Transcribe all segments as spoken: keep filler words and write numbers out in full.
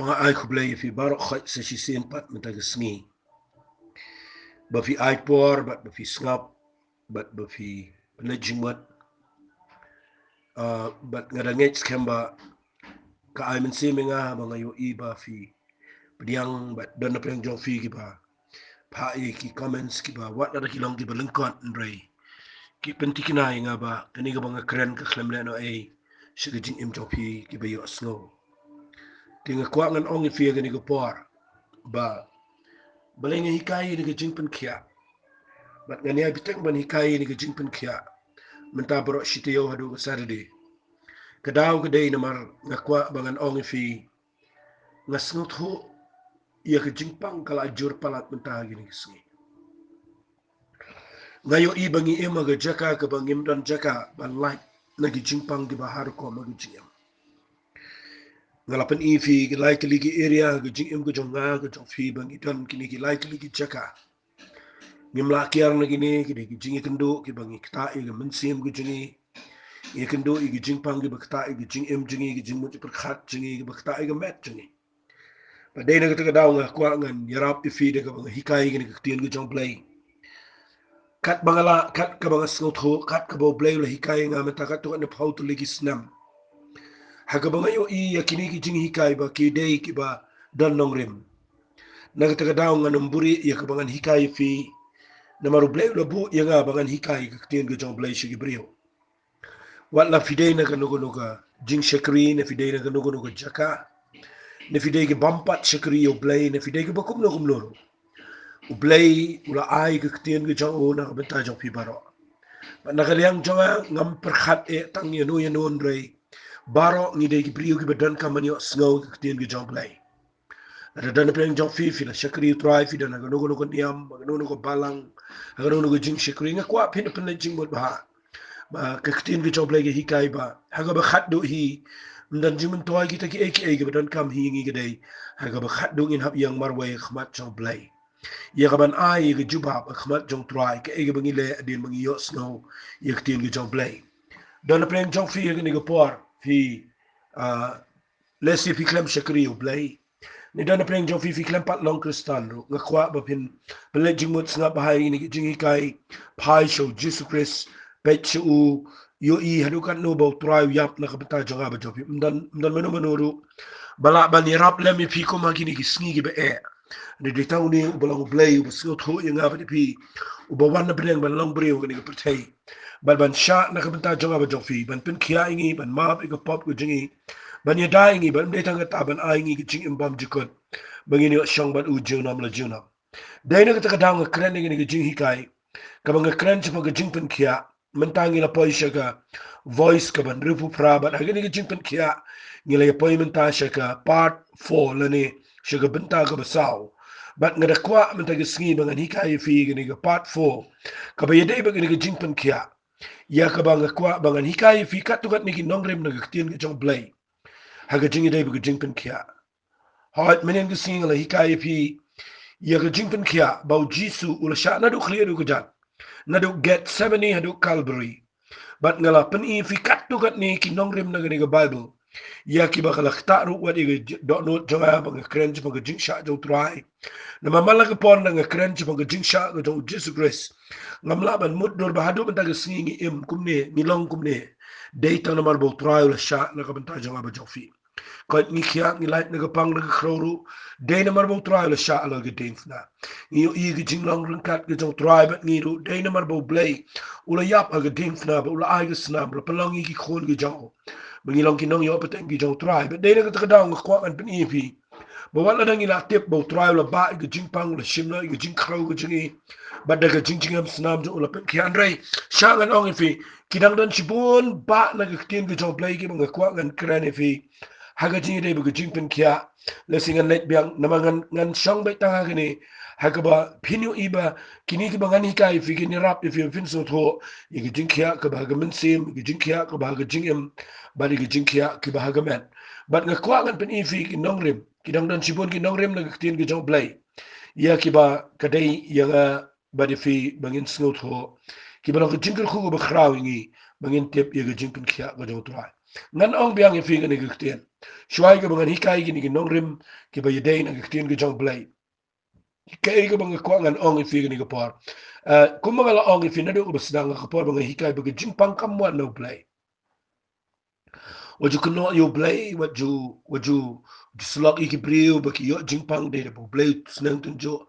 Nga ai khublei ïa phi baroh khoit sa shisien pat mynta ka sngi, ba phi ai por bad ba phi sngap bad ba phi pynleit jingmut. Ah, bad nga da ngeit skhem ba ka ai mynsiem ïa nga ba nga ïohi ba phi pdiang bad don na pdeng jong phi kiba phah ïa ki comments kiba wat lada ki long kiba lyngkot, hynrei ki pynthikna ïa nga ba kane kaba nga kren ka khlem lehnohei sha ka jingim jong phi kiba ïohsngew. Te nga kwah ngan ong ïa phi ha kane ka por ba balei nga hikai ïa kane ka jingpynkhiah bad ngan ïai bteng ban hikai ïa kane ka jingpynkhiah mynta baroh shi taïew haduh ka Saturday. Ka daw ka dei namar nga kwah ba ngan ong ïa phi, nga sngewthuh ïa ka jingpang ka la jur palat mynta ha kine ki sngi. Nga ïohi ba ngi im ha ka jaka kaba ngim don jaka ban lait na ki jingpang kiba har rukom ha ka jingim. Nga la pyni ïa phi ki lai tylli ki area ha ka jingim ka jong nga ka jong phi ba ngi don kine ki lai tylli ki jaka. Ngim lah kiar na kine, kine ki jingïakynduh kiba ngi ktah ïa ka mynsiem ka jong ngi. Ngi ïakynduh ïa ki jingpang kiba ktah ïa ka jingim jong ngi, ki jingmut jingpyrkhat jong ngi kiba ktah ïa ka met jong ngi. Bad dei na kata ka daw nga kwah ngan ïarap ïa phi da kaba nga hikai ïa kane ka ktien ka jong Blei. Kat ba nga la, kat kaba nga sngewthuh, kat kaba U Blei u la hikai ïa nga mynta katto katne phew tylli ki snem. Ha kaba nga ïohi ïa kine ki jinghikai ba ki dei kiba don nongrim. Na kata ka daw ngan ym buhrieh ïa kaba ngan hikai ïa phi. Namar U Blei u la buh ïa nga ba ngan hikai ïa ka ktien ka jong Blei sha ki briew. Wat la phi dei na kano kano ka jingshakri, ne phi dei na kano kano ka jaka, ne phi dei ki bym pat shakri ïa U Blei, ne phi dei kiba kumno kumno ruh, U Blei u la ai ka ktien ka jong u na ka bynta jong phi baroh. Bad na ka liang jong nga ngam pyrkhat eh tang ïano ïano, hynrei baroh ngi dei ki briew kiba donkam ban ïohsngew ka ktien ka jong Blei. Lada don na pdeng jong phi, phi la shakri U Trai, phi don ha kano kano ka niam, ha kano kano ka balang, ha kano kano ka jingshakri, nga kwah phin pynleit jingmut bha. Ba ka ktien ka jong Blei ka hikai ba ha kaba khatduh hi, ym don jingmyntoi kita kiei kiei kiba donkam hi ïa ngi, ka dei ha kaba khatduh ngin hap ïeng marwei ha khmat jong Blei ïa kaban ai ïa ka jubab ha khmat jong U Trai kaei kaba ngi leh hadien ba ngi ïohsngew ïa ka ktien ka jong Blei. Don na pdeng jong phi ha kane ka por, phi, ah, lehse phi khlem shakri ïa U Blei, ne don na pdeng jong phi phi khlem pat long Khristan ruh, nga kwah ba phin pynleit jingmut sngap bha ïa kine ki jinghikai. Phai sha U Jisu Khrist, peit sha u, ïohi haduh katno ba U Trai u ïap na ka bynta jong nga bad jong phi. Ym don, ym don mano mano ruh ba lah ban ïarap lem ïa phi kum ha kine ki sngi kiba eh. Hynrei dei tang une uba long U Blei uba sngewthuh ïa nga bad ïa phi, uba wan na pdeng ban long briew ha kane ka pyrthei bad ban shah na ka bynta jong nga bad jong phi, ban pynkhiah ïa ngi, ban map ïa ka pop ka jong ngi, ban ïada ïa ngi, bad ym dei tang kata, ban ai ïa ngi ka jingim bymjukut ba ngin ïoh shong bad u junom la junom. Dei na kata ka daw nga kren ïa kane ka jinghikai kaba nga kren shaphang ka jingpynkhiah. Mynta ngi la poi sha ka voice kaba hynriewphew phra, bad ha kane ka jingpynkhiah ngi la ïa poi mynta sha ka part four lane sha ka bynta kaba saw. Bad nga da kwah mynta ka sngi ba ngan hikai ïa phi kane ka part four kaba ïadei bad kane ka jingpynkhiah, ïa kaba nga kwah ba ngan hikai ïa phi katto katne ki nongrim na ka ktien ka jong Blei ha ka jingïadei bad ka jingpynkhiah. Hooid, mynhynnin ka sngi nga la hikai ïa phi ïa ka jingpynkhiah ba U Jisu u la shah naduh khlieh haduh kjat, naduh Gethsemane haduh Calvary. Bad nga la pyni ïa phi katto katne ki nongrim na kane ka Baibl, ïa kiba ka la ktah ruh wat ïa ka j-, dohnud jong nga ba nga kren shaphang ka jingshah jong U Trai. Namar man la ka por da nga kren shaphang ka jingshah ka jong U Jisu Khrist, ngam lah ban mutdur ba haduh mynta ka sngi ngi im kumne, ngi long kumne. Dei tang namar ba U Trai u la shah na ka bynta jong nga bad jong phi. Koit ngi khiah, ngi lait na ka pang na ka khrew ruh, dei namar ba U Trai u la shah halor ka diengphna. Ngi ïohi ka jinglong ryngkat ka jong U Trai bad ngi ruh, dei namar ba U Blei u la ïap ha ka diengphna bad u la ai ka snam, u la pynlong ïa ngi ki khun ki jong u ba ngi long ki nongïoh pateng ki jong U Trai. Bad dei na kata ka daw nga kwah ngan pyni ïa phi ba wat lada ngi la tip ba U Trai u la bah ïa ka jingpang, u la shim noh ïa ka jingkhrew ka jong ngi, bad da ka jingjngem snam jong u la pynkhiah, hynrei shah ngan ong ïa phi, ki dang don shibun bah na ka ktien ka jong U Blei kiba nga kwah ngan kren ïa phi ha ka jingïadei bad ka jingpynkhiah. Lehse ngan leit biang namar ngan, ngan shong beit tang ha kane, ha kaba phin ïohi ba kine kiba ngan hikai ïa phi kin ïarap ïa phi ba phin sngewthuh ïa ka jingkhiah kaba ha ka mynsiem, ïa ka jingkhiah kaba ha ka jingim, bad ïa ka jingkhiah kiba ha ka met. Bad nga kwah ngan pyni ïa phi ki nongrim, ki dang don shibun ki nongrim na ka ktien ka jong U Blei, ïa kiba ka dei ïa nga bad ïa phi ba ngin sngewthuh, kiba long ka jingkyrkhu kaba khraw ïa ngi ba ngin tip ïa ka jingpynkhiah ka jong U Trai. Ngan ong biang ïa phi kane ka ktien. Shuwa ïa kaba ngan hikai ïa kine ki nongrim kiba ïadei na ka ktien ka jong U Blei, kaei kaba nga kwah ngan ong ïa phi ha kane ka por. Eh, kumba nga la ong ïa phi naduh kaba sdang ha ka por ba nga hikai ba ka jingpang kam wan na U Blei. Wat ju kynnoh ïa U Blei, wat ju, wat ju, ju syllok ïa ki briew ba ki ïoh jingpang dei da ba U Blei u sneng tynjuh.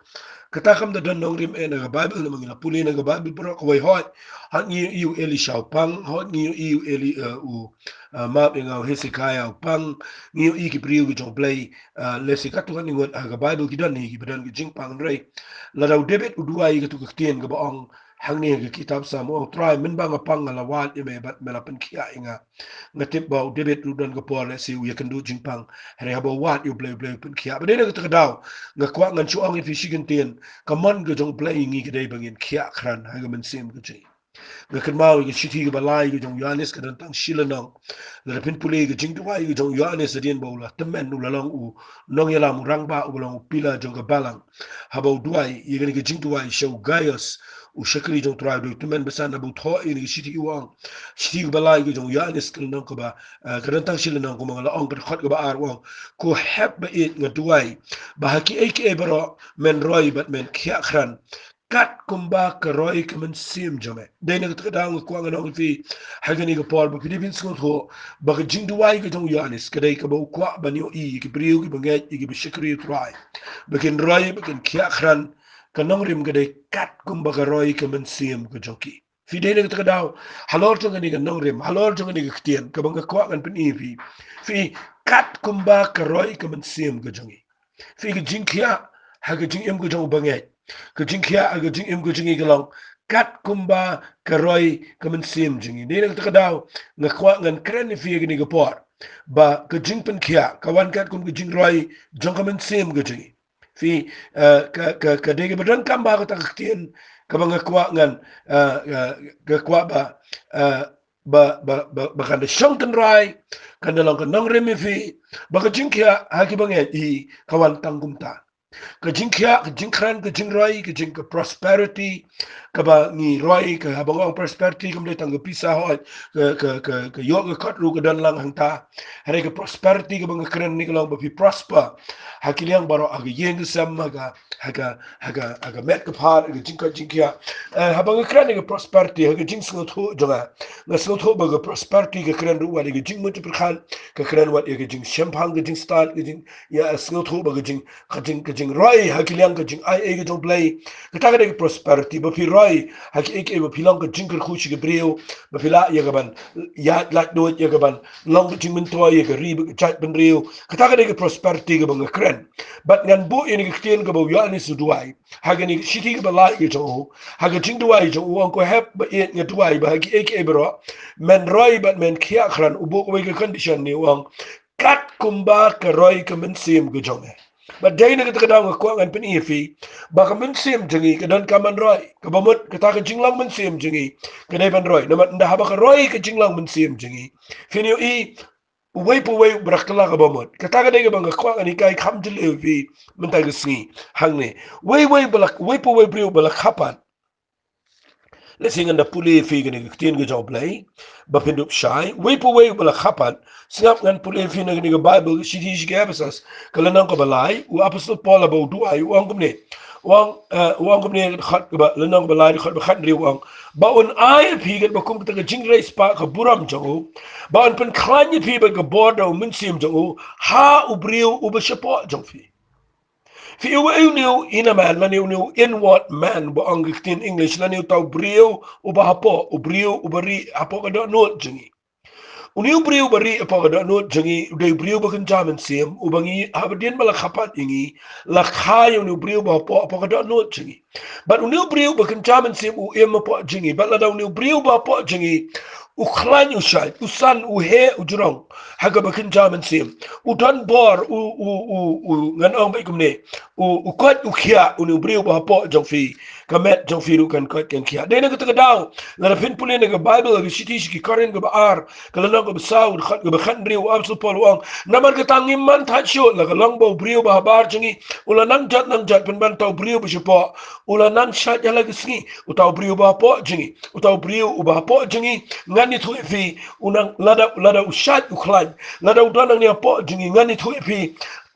Kata kam da don nongrim eh na ka Baibl, namar ngi la pule na ka Baibl baroh kawei, hooid. Hooid ngi ïohi u Elisha u pang, hooid ngi ïohi u Eli, eh, u, eh, map ïa nga, u Hesekiah u pang, ngi ïohi ki briew ki jong U Blei, eh, lehse katto katne ngut ha ka Baibl ki don hi kiba don ki jingpang, hynrei lada u David u duwai ïa kato ka ktien kaba ong hangne ha ka kitab Salm, u ong, Trai, mynba nga pang nga la wad ïa me bad me la pynkhiah ïa nga. Nga tip ba u David ruh don ka por lehse u ïakynduh jingpang, hynrei haba u wad ïa U Blei, U Blei u pynkhiah. Bad dei na kata ka daw nga kwah ngan shu ong ïa phi shi kyntien, ka mon ka jong U Blei ïa ngi ka dei ba ngin khiah krat ha ka mynsiem ka jong ngi. Nga kynmaw ïa ka shithi kaba lai ka jong u Ïoannis, ka don tang shi lynnong. Lada phin pule ka jingduwai ka jong u Ïoannis hadien ba u la tymmen, u la long u nongïalam, u rangbah uba long u pillar jong ka balang. Haba u duwai ïa kane ka jingduwai sha u Gaius, u shakri jong U Trai, u dei u tymmen basan, haba u thoh ïa kane ka shithi u ong, shithi kaba lai ka jong u Ïoannis, ka lynnong kaba, eh, ka don tang shi lynnong, kumba nga la ong, ka dkhot kaba ar u ong, Ko Hep ba ïeit, nga duwai ba ha kiei kiei baroh men roi bad men khiah krat, kat kumba ka roi ka mynsiem jong me. Dei na kata ka daw nga kwah ngan ong ïa phi ha kane ka por ba phi dei phin sngewthuh ba ka jingduwai ka jong u Ïoannis ka dei kaba u kwah ban ïohi ïa ki briew kiba ngeit, ïa kiba shakri U Trai, ba kin roi, ba kin khiah krat. Ka nongrim ka dei kat kumba ka roi ka mynsiem ka jong ki. Phi, dei na kata ka daw, halor jong kane ka nongrim, halor jong kane ka ktien kaba nga kwah ngan pyni ïa phi. Phi, kat kumba ka roi ka mynsiem ka jong ngi. Phi, ka jingkhiah ha ka jingim ka jong u bangeit, ka jingkhiah ha ka jingim ka jong ngi ka long kat kumba ka roi ka mynsiem jong ngi. Dei na kata ka daw nga kwah ngan kren ïa phi ha kane ka por ba ka jingpynkhiah ka wan kat kum ka jingroi jong ka mynsiem ka jong ngi. Phi, eh, ka, ka, ka dei kaba donkam ba kata ka ktien kaba nga kwah ngan, eh, eh, ka kwah ba, eh, ba, ba, ba, ba kan da shong tynrai, kan da long ka nongrim ïa phi, ba ka jingkhiah ha kiba ngeit hi ka wan tang kumta. Ka jingkhiah, ka jingkrat, ka jingroi, ka jing, ka prosperity, kaba ngi roi, ka, haba nga ong prosperity kam dei tang ka pisa, hooid, ka, ka, ka, ka ïoh ka kot ruh ka don lang hangta. Hynrei ka prosperity kaba nga kren hangne ka long ba phi prosper ha ki liang baroh, ha ka ïing ka sem, ha ka, ha ka, ha ka, ha ka met ka phad, ha ka jingkoit jingkhiah. Eh, haba nga kren ïa ka prosperity, ha ka jingsngewthuh jong nga, nga sngewthuh ba ka prosperity ka kren ruh wat ïa ka jingmut jingpyrkhat, ka kren wat ïa ka jingshemphang, ka jingstad, ka jing, ïa, sngewthuh ba ka jing, ka jing, ka jingroi ha ki liang, ka jingai ei ka jong U Blei. Kata ka dei ka prosperity, ba phi roi ha kiei kiei, ba phi long ka jingkyrkhu sha ki briew, ba phi lah ïa kaban ïaid laitluid, ïa kaban long ka jingmyntoi ïa ka ri bad ka jaitbynriew. Kata ka dei ka prosperity kaba nga kren. Bad ngan buh ïa kane ka ktien kaba u Ïoannis u duwai ha kane ka shithi kaba lai ka jong u, ha ka jingduwai jong u, u ong, Ko Hep ba ïeit, nga duwai ba ha kiei kiei baroh men roi bad men khiah krat. U buh kawei ka condition ne u ong, kat kumba ka roi ka mynsiem ka jong me. Bad dei na kata ka daw nga kwah ngan pyni ïa phi ba ka mynsiem jong ngi ka donkam ban roi. Kaba mut kata ka jinglong mynsiem jong ngi ka dei ban roi. Namar ynda haba ka roi ka jinglong mynsiem jong ngi, phin ïohi uwei pa uwei u ba la kylla kaba mut. Kata ka dei kaba nga kwah ngan hikai kham jylliew ïa phi mynta ka sngi hangne. Uwei uwei ba la, uwei pa uwei briew ba la kha pat, lehse ngan da pule ïa phi kane ka ktien ka jong U Blei ba phin dup shai. Uwei pa uwei u ba la kha pat, sngap, ngan pule ïa phi na kane ka Baibl, shithi sha ki Ephesus, ka lynnong kaba lai, u apostol Paul haba u duwai u ong kumne. U ong, eh, u ong kumne, dkhot kaba, lynnong kaba lai, dkhot ba khathynriew, u ong, Ba un ai ïa phi katba kum kata ka jingriewspah ka burom jong u, ba un pynkhlaiñ ïa phi bad ka bor da u Mynsiem jong u ha u briew uba shapoh jong phi. Phi, uwei, une u inner man, lane une u inward man ba ong ka ktien English, lane uta u briew uba hapoh, u briew uba rieh hapoh ka dohnud jong ngi. Une u briew uba rieh hapoh ka dohnud jong ngi u dei u briew ba kynja mynsiem, uba ngi, haba dien ba la kha pat ïa ngi, la kha ïa une u briew uba hapoh, hapoh ka dohnud jong ngi. Bad une u briew ba kynja mynsiem u im hapoh jong ngi. Bad lada une u briew ba hapoh jong ngi u khlaiñ, u shait, u san, u heh, u jrong ha kaba kynja mynsiem, u don bor, u, u, u, u, ngan ong beit kumne, u, u koit u khiah, une u briew ba hapoh jong phi, ka met jong phi ruh kan koit kan khiah. Dei na kata ka daw, lada phin pule na ka Baibl, ka shithi sha ki Korinth kaba ar, ka lynnong kaba saw, dkhot kaba khathynriew, u apostol Paul u ong, Namar kata ngim man thait shuh, la ka long ba u briew ba habar jong ngi u la nang jot nang jot, pynban uta u briew ba shapoh u la nang shait ïa la ka sngi. Uta u briew ba hapoh jong ngi, uta u briew uba hapoh jong ngi, nga Ngan ïathuh ïa phi, u nang lada, lada u shait u khlaiñ, lada u don hangne hapoh jong ngi, ngan ïathuh ïa phi.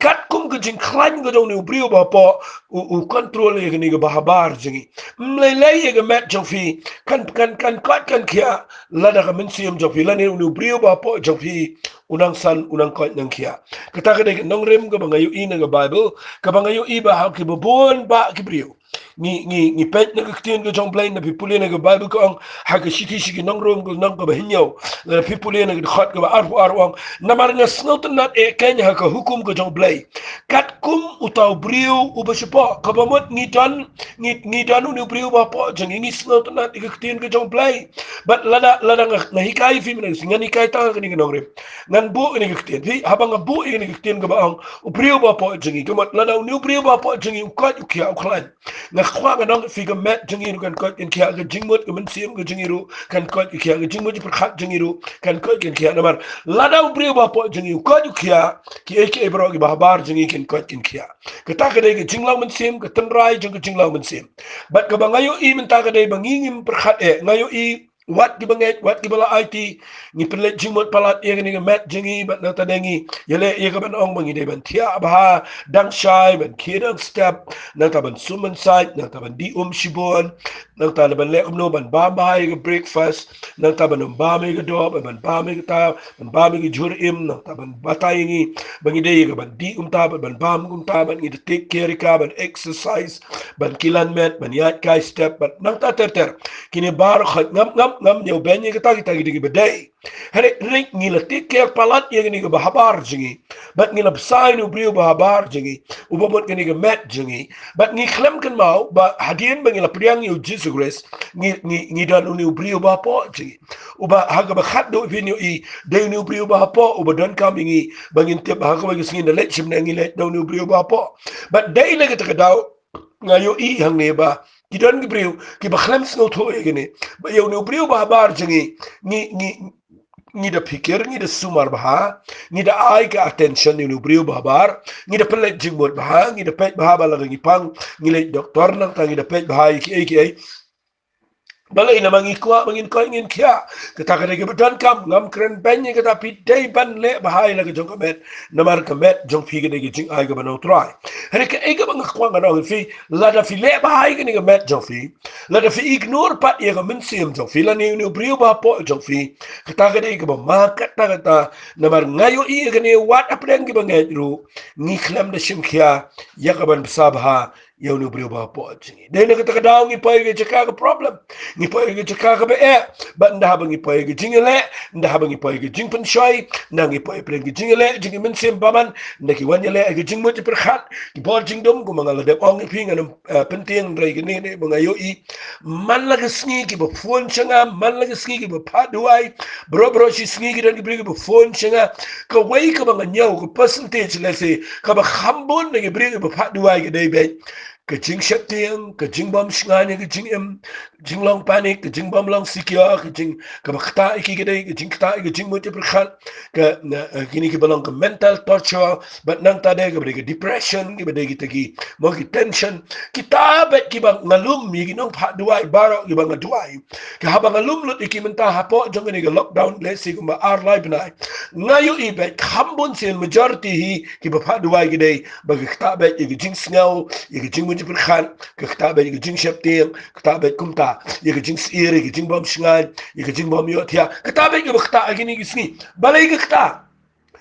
Katkum ka jingkhlaiñ ka jong une u briew ba hapoh, u, u control ïa kane kaba habar jong ngi. Ym lei lei ïa ka met jong phi, kan, kan, kan koit kan khiah, lada ka mynsiem jong phi, lane une u briew ba hapoh jong phi, u nang san, u nang koit nang khiah. Kata ka dei ka nongrim kaba nga ïohi na ka Baibl, kaba nga ïohi ba ha kiba bun bah ki briew. Ngi, ngi, ngi peit na ka ktien ka jong U Blei, na phi pule na ka Baibl ka ong, ha ka shithi sha ki nongrum ka lynnong kaba hynñiew, lada phi pule na ka dkhot kaba arphew ar u ong, namar nga sngewtynnat eh keiñ ha ka hukum ka jong U Blei. Katkum uta u briew uba shapoh, kaba mut ngi don, ngi, ngi don une u briew ba hapoh jong ngi, ngi sngewtynnat ïa ka ktien ka jong U Blei. Bad lada, lada nga, nga hikai phi mynne, ngan hikai tang kane ka nongrim. Ngan buh ïa kane ka ktien. Phi, haba nga buh ïa kane ka ktien kaba ong, u briew ba hapoh jong ngi, ka mut lada une u briew ba hapoh jong ngi u koit u khiah u khlaiñ, nga kwah ban ong ïa phi ka met jong ngi ruh kan koit kan khiah, ka jingmut ka mynsiem ka jong ngi ruh kan koit kan khiah, ka jingmut jingpyrkhat jong ngi ruh kan koit kan khiah. Namar lada u briew ba hapoh jong ngi u koit u khiah, kiei kiei baroh kiba habar jong ngi kin koit kin khiah. Kata ka dei ka jinglong mynsiem, ka tynrai jong ka jinglong mynsiem. Bad kaba nga ïohi mynta ka dei ba ngi ngim pyrkhat eh, nga ïohi wat kiba ngeit, wat kiba la aiti, ngi pynleit jingmut palat ïa kane ka met jong ngi, bad nangta dei ngi ïaleh ïa kaban ong ba ngi dei ban thiah bha dang shai, ban khie dang step, nangta ban sum ban sait, nangta ban dih um shibun, nangta leh ban leh kumno, ban bam bha ïa ka breakfast, nangta ban ym bam ïa ka doh, ban bam ïa kata, ban bam ïa ka jhur im, nangta ban batai ïa ngi ba ngi dei ïa kaban dih kumta, ban, ban bam kumta, ban ngi da take care ïa ka, ban exercise, ban kilan met, ban ïaid kai step, ban nangta ter ter. Kine baroh khoit ngam, ngam, ngam ñiewbeiñ ïa kata, kita ki dei kiba dei. Hynrei, hynrei ngi la take care palat ïa kane kaba habar jong ngi. Bad ngi la bsa ïa une u briew ba habar jong ngi, uba mut kane ka met jong ngi. Bad ngi khlem kynmaw ba hadien ba ngi la pdiang ïa u Jisu Khrist, ngi, ngi, ngi don une u briew ba hapoh jong ngi. Uba ha kaba khatduh phin ïohi, dei une u briew ba hapoh uba donkam ïa ngi, ba ngin tip ba ha kawei ka sngi ngin da leit shim ne ngi leit da une u briew ba hapoh. Bad dei na kata ka daw nga ïohi hangne ba ki don ki briew kiba khlem sngewthuh ïa kane, ba ïa une u briew ba habar jong ngi, ngi, ngi, ngi da phikir, ngi da sumar bha, ngi da ai ka attention ïa une u briew ba habar, ngi da pynleit jingmut bha, ngi da peit bha ba lada ngi pang ngi leit doktor, nangta ngi da peit bha ïa kiei kiei. Balei? Namar ngi kwah ba ngin koit ngin khiah. Kata ka dei kaba donkam, ngam kren beiñ ïa kata, phi dei ban leh bha ïa la ka jong ka met. Namar ka met jong phi ka dei ka jingai kaba na U Trai. Hynrei kaei kaba nga kwah ngan ong ïa phi, lada phi leh bha ïa kane ka met jong phi, lada phi ignore pat ïa ka mynsiem jong phi, lane une u briew ba hapoh jong phi, kata ka dei kaba ma katta katta. Namar nga ïohi ïa kane wat hapdeng kiba ngeit ruh, ngi khlem da shim khia ïa kaban bsa bha ïa une u briew ba hapoh jong ngi. Dei na kata ka daw ngi poi ha ka jaka ka problem. Ngi poi ha ka jaka kaba eh. Bad ynda haba ngi poi ha ka jingïaleh, ynda haba ngi poi ha ka jingpynshoi, ynda ngi poi hapdeng ka jingïaleh jong ki mynsiem bymman, ynda ki wan ïaleh ha ka jingmut jingpyrkhat, ki bor jingdum, kumba nga la dep ong ïa phi, ngan ym, eh, pyntieng hynrei kane ne ba nga ïohi. Man la ka sngi kiba phone sha nga, man la ka sngi kiba phah duwai. Baroh baroh shi sngi ki don ki briew kiba phone sha nga. Kawei kaba nga ñiew, ka percentage lehse kaba kham bun na ki briew kiba phah duwai ka dei beit ka jingsheptieng, ka jingbym shngaiñ ïa ka jingim, jinglong panic, ka jingbym long secure, ka jing, kaba ktah ïa ki ka dei ka jingktah ïa ka jingmut jingpyrkhat, ka, na, eh, kine kiba long ka mental torture, bad nangta dei kaba dei ka depression, kiba dei kita ki, mo, ki tension. Kita beit kiba nga lum ïa ki nongphah duwai baroh kiba nga duwai. Ka haba nga lum lut ïa ki mynta hapoh jong kane ka lockdown lehse kumba ar lai bnai, nga ïohi beit kham bun sien, majority hi kiba phah duwai ki dei ba ka ktah beit ïa ka jingsngew, ïa ka jingmut jingpyrkhat, ka ktah beit ïa ka jingsheptieng, ktah beit kumta ïa ka jingsyier, ïa ka jingbym shngaiñ, ïa ka jingbym ïohthiah, ktah beit kaba ktah ha kine ki sngi. Balei ka ktah?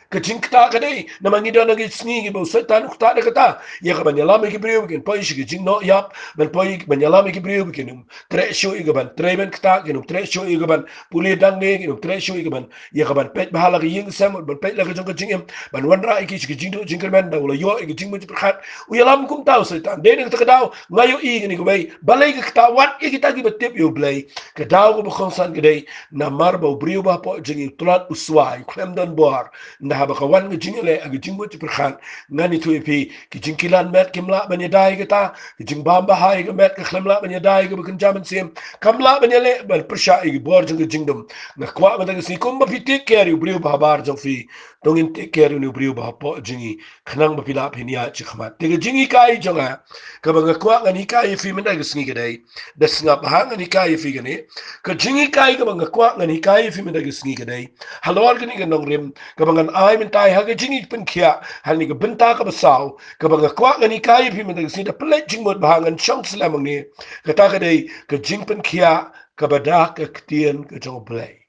Ka jingktah ka dei namar ngi don ha ki sngi kiba u Soitan u ktah da kata. Ïa kaban ïalam ïa ki briew ba kin poi sha ki jingnoh ïap, ban poi ban ïalam ïa ki briew ba kin ym treh shuh ïa kaban trei ban ktah, kin ym treh shuh ïa kaban pule dang ne, kin ym treh shuh ïa kaban, ïa kaban peit bha la ka ïing ka sem, ban peit la ka jong ka jingim, ban wanrah ïa ki sha ki jingduh jingkyrmen, da u la ïoh ïa ki jingmut jingpyrkhat. U ïalam kumta u Soitan. Dei na kata ka daw nga ïohi kane kawei. Balei ka ktah? Wat ïa kita kiba tip ïa U Blei, ka daw kaba kongsan ka dei namar ba u briew ba hapoh jong ngi u tlot u swai, u khlem don bor. Ynda Ba ka wan ka jingïaleh ha ka jingmut jingpyrkhat. Ngan ïathuh ïa phi, ka jingkilan met kam lah ban ïada ïa kata, ka jingbam bha ïa ka met ka khlem lah ban ïada ïa kaba kynja mynsiem. Kam lah ban ïaleh ban pyrshah ïa ka bor jong ka jingdum. Nga kwah mynta ka sngi kumba phi take care ïa u briew ba habar jong phi, to ngin take care ïa u briew ba hapoh jong ngi, khnang ba phi lah phin ïaid shakhmat. Te ka jinghikai jong nga kaba nga kwah ngan hikai ïa phi mynta ka sngi ka dei, da sngap bha ngan hikai ïa phi kane. Ka jinghikai kaba nga kwah ngan hikai ïa phi mynta ka sngi ka dei, halor kane ka nongrim kaba ngan ai mynta ha ka jingpynkhiah ha kane ka bynta kaba saw, kaba nga kwah ngan hikai ïa phi mynta ka sngi, da pynleit jingmut bha ngan shong slem hangne. Kata ka dei ka jingpynkhiah kaba da ka ktien ka jong U Blei.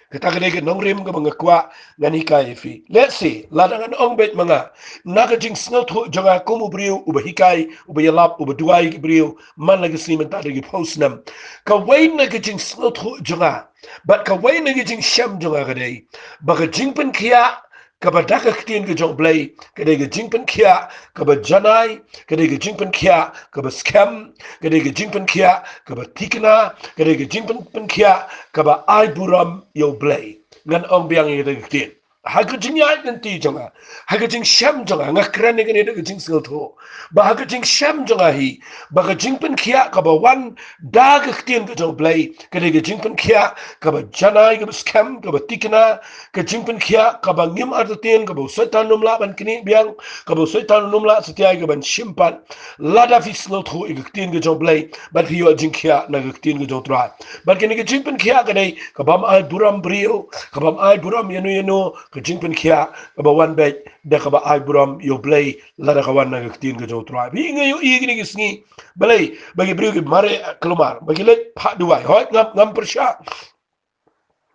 Kata ka dei ka nongrim kaba nga kwah ngan hikai ïa phi. Let's see, lada ngan ong beit ma nga, na ka jingsngewthuh jong nga kum u briew uba hikai, uba ïalap, uba duwai ki briew man la ka sngi mynta da ki phew snem, kawei na ka jingsngewthuh jong nga bad kawei na ka jingshem jong nga ka dei ba ka jingpynkhiah kaba da ka ktien ka jong U Blei ka dei ka jingpynkhiah kaba janai, ka dei ka jingpynkhiah kaba skhem, ka dei ka jingpynkhiah kaba thikna, ka dei ka jingpynkhiah kaba ai burom ïa U Blei. Ngan ong biang ïa kata ka ktien. Ha ka jingïaid lynti jong nga, ha ka jingshem jong nga, nga kren ïa kane da ka jingsngewthuh. Ba ha ka jingshem jong nga hi, ba ka jingpynkhiah kaba wan da ka ktien ka jong U Blei ka dei ka jingpynkhiah kaba janai, kaba skhem, kaba thikna, ka jingpynkhiah kaba ngim artatien, kaba u Soitan um lah ban knieh biang, kaba u Soitan um lah satia ïa ka ban shim pat. Lada phi sngewthuh ïa ka ktien ka jong U Blei bad phi ïoh jingkhiah na ka ktien ka jong U Trai, bad kane ka jingpynkhiah ka dei kabym ai burom briew, kabym ai burom ïano ïano, ka jingpynkhiah kaba wan beit da kaba ai burom ïa U Blei lada ka wan na ka ktien ka jong U Trai. Phi, nga ïohi kane ka sngi balei ba ki briew ki mareh, kulmar ba ki leit phah duwai. Hooid, ngam, ngam pyrshah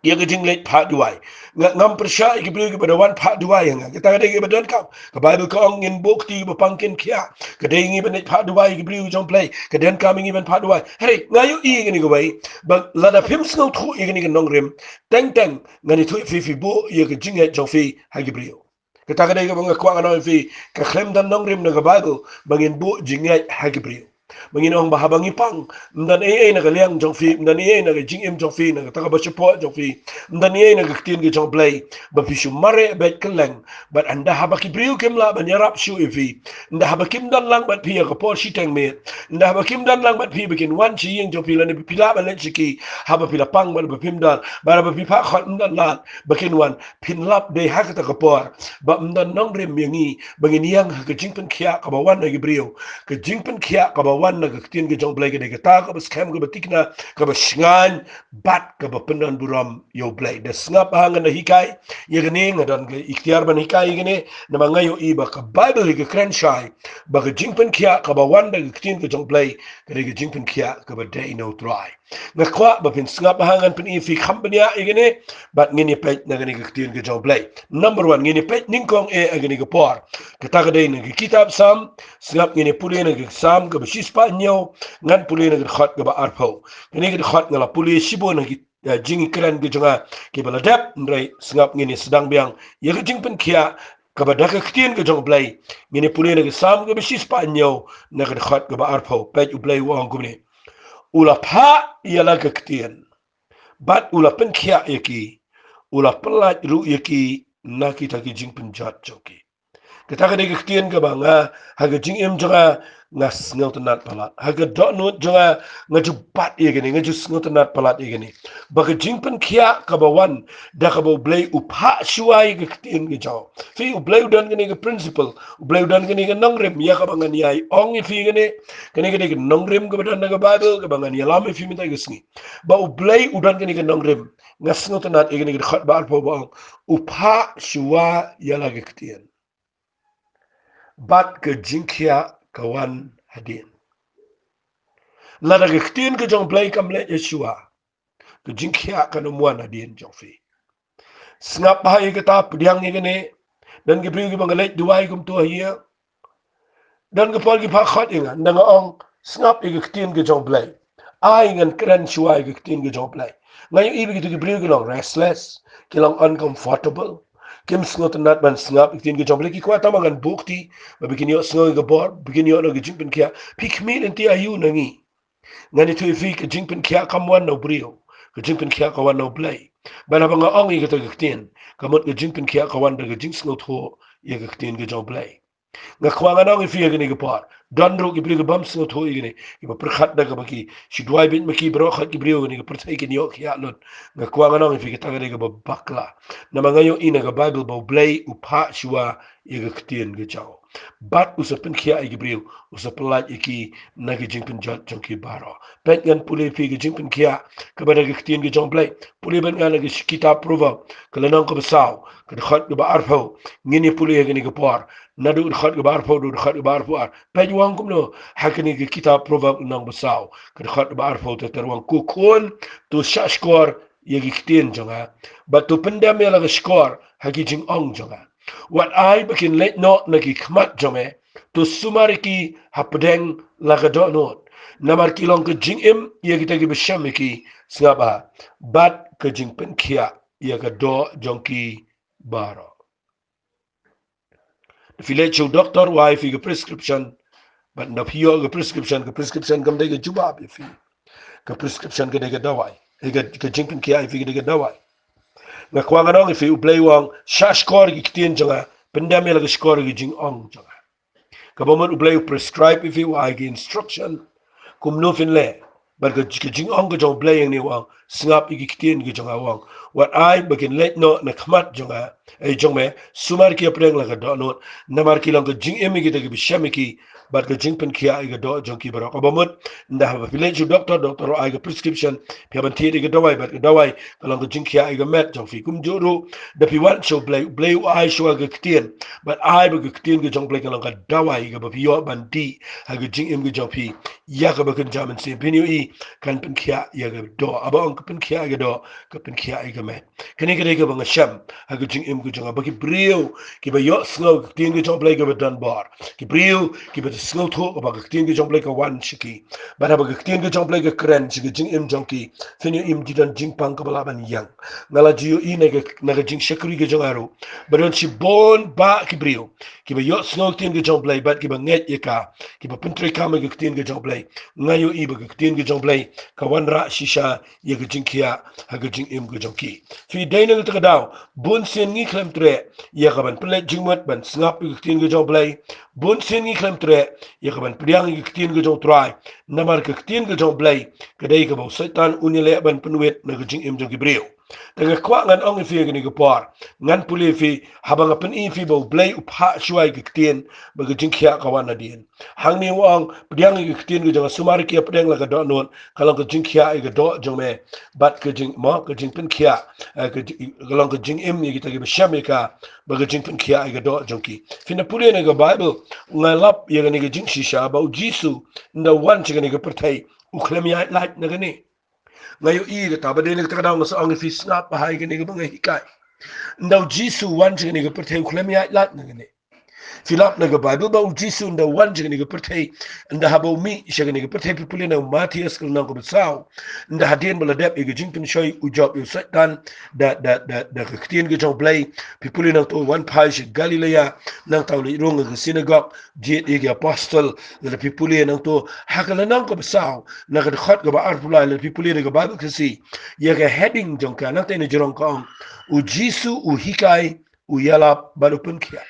ïa ka jingleit phah duwai. Nga, ngam pyrshah ïa ki briew kiba da wan phah duwai ïa nga. Kata ka dei kaba donkam. Ka Baibl ka ong ngin buh kti kiba pang kin khiah. Ka dei ngi ban leit phah duwai ïa ki briew jong U Blei, ka donkam ïa ngi ban phah duwai. Hynrei nga ïohi kane kawei, ba lada phim sngewthuh ïa kane ka nongrim, teng teng ngan ïathuh ïa phi, phi buh ïa ka jingngeit jong phi ha ki briew. Kata ka dei kaba nga kwah ngan ong ïa phi, ka khlem don nongrim na ka Baibl ba ngin buh jingngeit ha ki briew. Ba ngin ong ba haba ngi pang, ym don ei ei na ka liang jong phi, ym don ei ei na ka jingim jong phi, na kata kaba shapoh jong phi, ym don ei ei na ka ktien ka jong U Blei, ba phi shu mareh beit kylleng. Bad ynda haba ki briew kim lah ban ïarap shuh ïa phi, ynda haba kim don lang bad phi ha ka por shiteng miet, ynda haba kim don lang bad phi ba kin wan sha ïing jong phi lane ba phi lah ban leit sha ki, haba phi la pang bad ba phim don, bad haba phi phah khot ym don lad ba kin wan, phin lap dei ha kata ka por ba ym don nongrim ïa ngi ba ngin ïeng ha ka jingpynkhiah kaba wan na ki briew, ka jingpynkhiah kaba wan na ka ktien ka jong U Blei, ka dei kata kaba skhem, kaba thikna, kaba shngaiñ bad kaba pyndon burom ïa U Blei. Da sngap bha ngan da hikai ïa kane, nga don ka iktiar ban hikai ïa kane, namar nga ïohi ba ka Baibl hi ka kren shai ba ka jingpynkhiah kaba wan da ka ktien ka jong U Blei ka dei ka jingpynkhiah kaba dei na U Trai. Nga kwah ba phin sngap bha, ngan pyni ïa phi kham bniah ïa kane, bad ngin ïa peit na kane ka ktien ka jong U Blei. Number one, ngin ïa peit nyngkong eh ha kane ka por. Kata ka dei na ka kitab Salm, sngap, ngin ïa pule na ka Salm kaba shispah hynñiew, ngan pule na ka dkhot kaba arphew. Kane ka dkhot nga la pule shibun ha ki, eh, jingkren ka jong nga kiba la dep, hynrei sngap ngin ïa sdang biang ïa ka jingpynkhiah kaba da ka ktien ka jong U Blei. Ngin ïa pule na ka Salm kaba shispah hynñiew, na ka dkhot kaba arphew. Peit U Blei u ong kumne: U la phah ïa la ka ktien, bad u la pynkhiah ïa ki, u la pyllait ruh ïa ki na kita ki jingpynjot jong ki. Kata ka dei ka ktien kaba nga, ha ka jingim jong nga, nga sngewtynnat palat. Ha ka dohnud jong nga, nga ju bat ïa kane, nga ju sngewtynnat palat ïa kane. Ba ka jingpynkhiah kaba wan da kaba U Blei u phah shuwa ïa ka ktien ka jong U Blei. U Blei u don kane ka principle, U Blei u don kane ka nongrim, ïa kaba ngan ïai ong ïa phi kane. Kane ka dei ka nongrim kaba don na ka Baibl kaba ngan ïalam ïa phi mynta ka sngi. Ba U Blei u don kane ka nongrim. Nga sngewtynnat ïa kane ka dkhot ba arphew ba ong: U phah shuwa ïa la ka ktien, bad ka jingkhiah ka wan hadien. Lada ka ktien ka jong U Blei kam leit shuwa, ka jingkhiah kan ym wan hadien jong phi. Sngap bha ïa kata, pdiang ïa kane. Don ki briew kiba nga leit duwai kumto ha ïing, don ka por ki phah khot ïa nga, ynda nga ong sngap ïa ka ktien ka jong U Blei. Ai ngan kren shuwa ïa ka ktien ka jong U Blei. Nga ïohi ba kito ki briew ki long restless, ki long uncomfortable. Kim sngewtynnat ban sngap ïa ka ktien ka jong U Blei, ki kwah tang ba ngan buh kti, ba phi kin ïohsngew ïa ka bor, phi kin ïoh na ka jingpynkhiah. Phi khmih lynti aïu na ngi? Ngan ïathuh ïa phi, ka jingpynkhiah kam wan na u briew, ka jingpynkhiah ka wan na U Blei. Bad haba nga ong ïa kata ka ktien, ka mut ka jingpynkhiah ka wan da ka jingsngewthuh ïa ka ktien ka jong U Blei. Nga kwah ngan ong ïa phi ha kane ka por, don ruh ki briew ki bym sngewthuh ïa kane, kiba pyrkhat da kaba ki shu duwai beit ma ki baroh khoit ki briew ha kane ka pyrthei kin ïoh khiah lut. Nga kwah ngan ong ïa phi, kata ka dei kaba bakla. Namar nga ïohi na ka Baibl ba U Blei u phah shuwa ïa ka ktien ka jong u, bad u sa pynkhiah ïa ki briew, u sa pyllait ïa ki na ka jingpynjot jong ki baroh. Peit, ngan pule ïa phi ka jingpynkhiah kaba da ka ktien ka jong U Blei. Pule bad nga na ka kitab Proverb, ka lynnong kaba saw, ka dkhot kaba arphew. Ngin ïa pule ha kane ka por, naduh ka dkhot kaba arphew, naduh ka dkhot kaba arphew ar. Peit u ong kumno ha kane ka kitab Proverb lynnong ba saw, ka dkhot kaba arphew, te ter u ong: Ko khun, to shahshkor ïa ki ktien jong nga, bad to pyndem ïa la ka shkor ha ki jingong jong nga. Wat ai ba kin leit noh na ki khmat jong me, to sumar ïa ki hapdeng la ka dohnud. Namar ki long ka jingim ïa kita kiba shem ïa ki, sngap bha, bad ka jingpynkhiah ïa ka doh jong ki baroh. Da phi leit sha u doktor, u ai ïa phi ka prescription, bad da phi ïoh ka prescription, ka prescription kam dei ka jubab ïa phi. Ka prescription ka dei ka dawai. Eh, ka, ka jingpynkhiah ïa phi ka dei ka dawai. Nga kwah ngan ong ïa phi, U Blei u ong, shahshkor ïa ki ktien jong nga, pyndem ïa la ka shkor ïa ki jingong jong nga. Kaba mut U Blei u prescribe ïa phi, u ai ki instruction kumno phin leh. Bad ka, ka jingong ka jong U Blei hangne u ong, sngap ïa ki ktien ki jong nga, u ong. Wat ai ba kin leit noh na khmat jong nga, eh, jong me, sumar ïa ki hapdeng la ka dohnud. Namar ki long ka jingim ïa kita kiba shem ïa ki, bad ka jingpynkhiah ïa ka doh jong ki baroh. Kaba mut, ynda haba phi leit sha u doktor, doktor u ai ka prescription, phi hap ban thied ïa ka dawai, bad ka dawai ka long ka jingkhiah ïa ka met jong phi. Kumjuh ruh, da phi wan sha U Blei, U Blei u ai shuwa ka ktien, bad ai ba ka ktien ka jong U Blei ka long ka dawai kaba phi ïoh ban dih ha ka jingim ka jong phi, ïa kaba kynja mynsiem. Phin ïohi kan pynkhiah ïa ka doh. Haba ong ka pynkhiah ïa ka doh, ka pynkhiah ïa ka met. Kane ka dei kaba nga shem ha ka jingim ka jong nga, ba ki briew kiba ïohsngew ka ktien ka jong U Blei kaba don bor, ki briew kiba sngewthuh ba ka ktien ka jong U Blei ka wan sha ki, bad haba ka ktien ka jong U Blei ka kren sha ka jingim jong ki, phin ïohi ym ju don jingpang kaba lah ban ïeng. Nga la ju ïohi na ka, na ka jingshakri ka jong nga ruh, ba don shibun bah ki briew kiba ïohsngew ka ktien ka jong U Blei, bad kiba ngeit ïa ka, kiba pyntreikam ïa ka ktien ka jong U Blei. Nga ïohi ba ka ktien ka jong U Blei ka wanrah shisha ïa ka jingkhiah ha ka jingim ka jong ki. Phi, dei na kata ka daw, bun sien ngi khlem treh ïa ka ban pynleit jingmut ban sngap ïa ka ktien ka jong U Blei. Bun sien ngi khlem treh ïa ka ban pdiang ïa ka ktien ka jong U Trai. Namar ka ktien ka jong U Blei ka dei kaba u Soitan un ïaleh ban pynwit na ka jingim jong ki briew. Te nga kwah ngan ong ïa phi ha kane ka por, ngan pule ïa phi, haba nga pyni ïa phi ba U Blei u phah shuwa ïa ka ktien, ba ka jingkhiah ka wan hadien. Hangne u ong, pdiang ïa ka ktien ka jong nga, sumar ïa ki hapdeng la ka dohnud, ka long ka jingkhiah ïa ka doh jong me, bad ka jing, mo, ka jingpynkhiah, eh, ka jing, ka long ka jingim ïa kita kiba shem ïa ka, bad ka jingpynkhiah ïa ka doh jong ki. Phin da pule na ka Baibl, nga lap ïa kane ka jingshisha ba U Jisu ynda u wan sha kane ka pyrthei, u khlem ïaid lait na kane. Nga ïohi kata, ba dei na kata ka daw nga sa ong ïa phi, sngap bha ïa kane kaba nga hikai. Ynda U Jisu u wan sha kane ka pyrthei, u khlem ïaid lait na kane. Phi lap na ka Baibl ba U Jisu ynda u wan sha kane ka pyrthei, ynda haba u mih sha kane ka pyrthei, phi pule na u Mathaios ka lynnong kaba saw, ynda hadien ba la dep ïa ka jingpynshoi, u jop ïa u Soitan da, da, da, da ka ktien ka jong U Blei. Phi pule nangta u wan phai sha Galilea, nangta u leit rung ha ka synagog, jied ïa ki apostol. Lada phi pule nangta ha ka lynnong kaba saw, na ka dkhot kaba arphew lai, lada phi pule na ka Baibl Khasi, ïa ka heading jong ka, nangta na jrong ka ong, U Jisu u hikai, u ïalap bad u pynkhiah.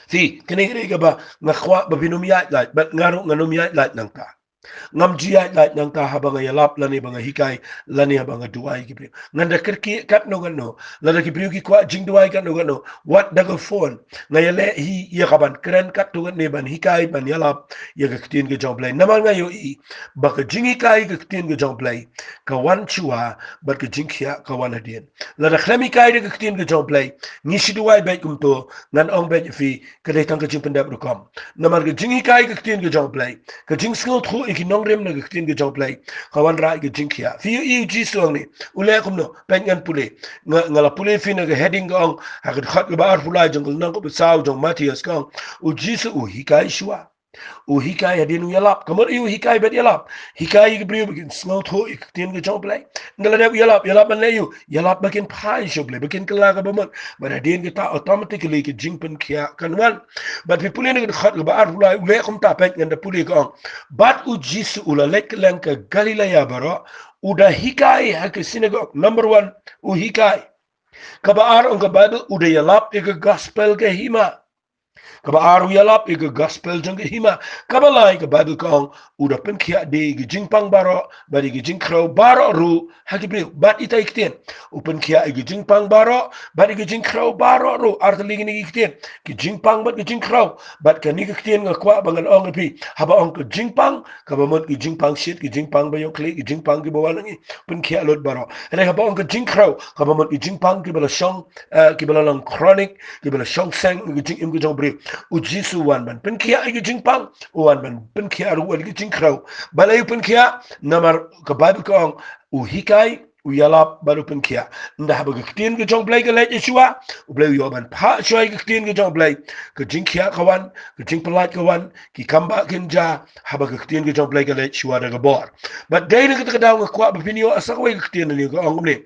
Phi, kane ka dei kaba nga kwah ba phin ym ïaid lait, bad nga ruh ngan ym ïaid lait nangta. Ngam ju ïaid lait nangta haba nga ïalap lane ba nga hikai, lane haba nga duwai ïa ki briew. Ngan da kyrkieh katno katno, lada ki briew ki kwah jingduwai katno katno, wat da ka phone. Nga ïaleh hi ïa ka ban kren katto katne, ban hikai, ban ïalap ïa ka ktien ka jong U Blei. Namar nga ïohi ba ka jinghikai ka ktien ka jong U Blei ka wan shuwa, bad ka jingkhiah ka wan hadien. Lada khlem hikai da ka ktien ka jong U Blei, ngi shu duwai beit kumto, ngan ong beit ïa phi, ka dei tang ka jingpyndep rukom. Namar ka jinghikai ka ktien ka jong U Blei, ka jingsngewthuh ïa ki nongrim na ka ktien ka jong U Blei, ka wanrah ïa ka jingkhiah. Phi ïohi U Jisu hangne u leh kumno? Peit, ngan pule. Nga, nga la pule ïa phi na ka heading, ka ong, ha ka dkhot kaba arphew lai jong ka lynnong kaba saw jong u Mathaios, ka ong, U Jisu u hikai shuwa. U hikai hadien u ïalap. Ka mut ïa u hikai bad ïalap. Hikai ïa ki briew ba kin sngewthuh ïa ka ktien ka jong U Blei. Ynda la dep u ïalap, ïalap ban leh ïa u, ïalap ba kin phai sha U Blei, ba kin kylla kaba mut. Bad hadien kata automatically ka jingpynkhiah kan wan. Bad phi pule na ka dkhot kaba arphew lai, u leh kumta, peit ngan da pule, ka ong: Bad U Jisu u la leit kylleng ka Galilea baroh, u da hikai ha ki synagog. Number one, u hikai. Kaba ar, ong ka Baibl, u da ïalap ïa ka gospel ka hima. Kaba ar, u ïalap ïa ka gospel jong ka hima. Kaba lai, ka Baibl ka ong, u da pynkhiah de ïa ki jingpang baroh bad ïa ki jingkhrew baroh ruh ha ki briew. Bad ita i ktien, u pynkhiah ïa ki jingpang baroh bad ïa ki jingkhrew baroh ruh. Ar tylli kine ki ktien, ki jingpang bad ki jingkhrew. Bad kane ka ktien nga kwah ba ngan ong ïa phi, haba ong ka jingpang, kaba mut ki jingpang shit, ki jingpang ba ïoh khlieh, ki jingpang kiba wan na ngi, pynkhiah lut baroh. Hynrei haba ong ka jingkhrew, kaba mut ki jingpang kiba la shong, eh, kiba la long chronic, kiba la shong seng ki jingim ki jong briew. U Jisu u wan ban pynkhiah ïa ki jingpang, u wan ban pynkhiah ruh ïa ki jingkhrew. Balei u pynkhiah? Namar ka Baibl ka ong, u hikai, u ïalap bad u pynkhiah. Ynda haba ka ktien ka jong U Blei ka leit shuwa, U Blei u ïoh ban phah shuwa ïa ka ktien ka jong U Blei. Ka jingkhiah ka wan, ka jingpyllait ka wan, ki kam ba kin jia, haba ka ktien ka jong U Blei ka leit shuwa da ka bor. Bad dei na kata ka daw nga kwah ba phin ïoh sa kawei ka ktien, kane ka ong kumne: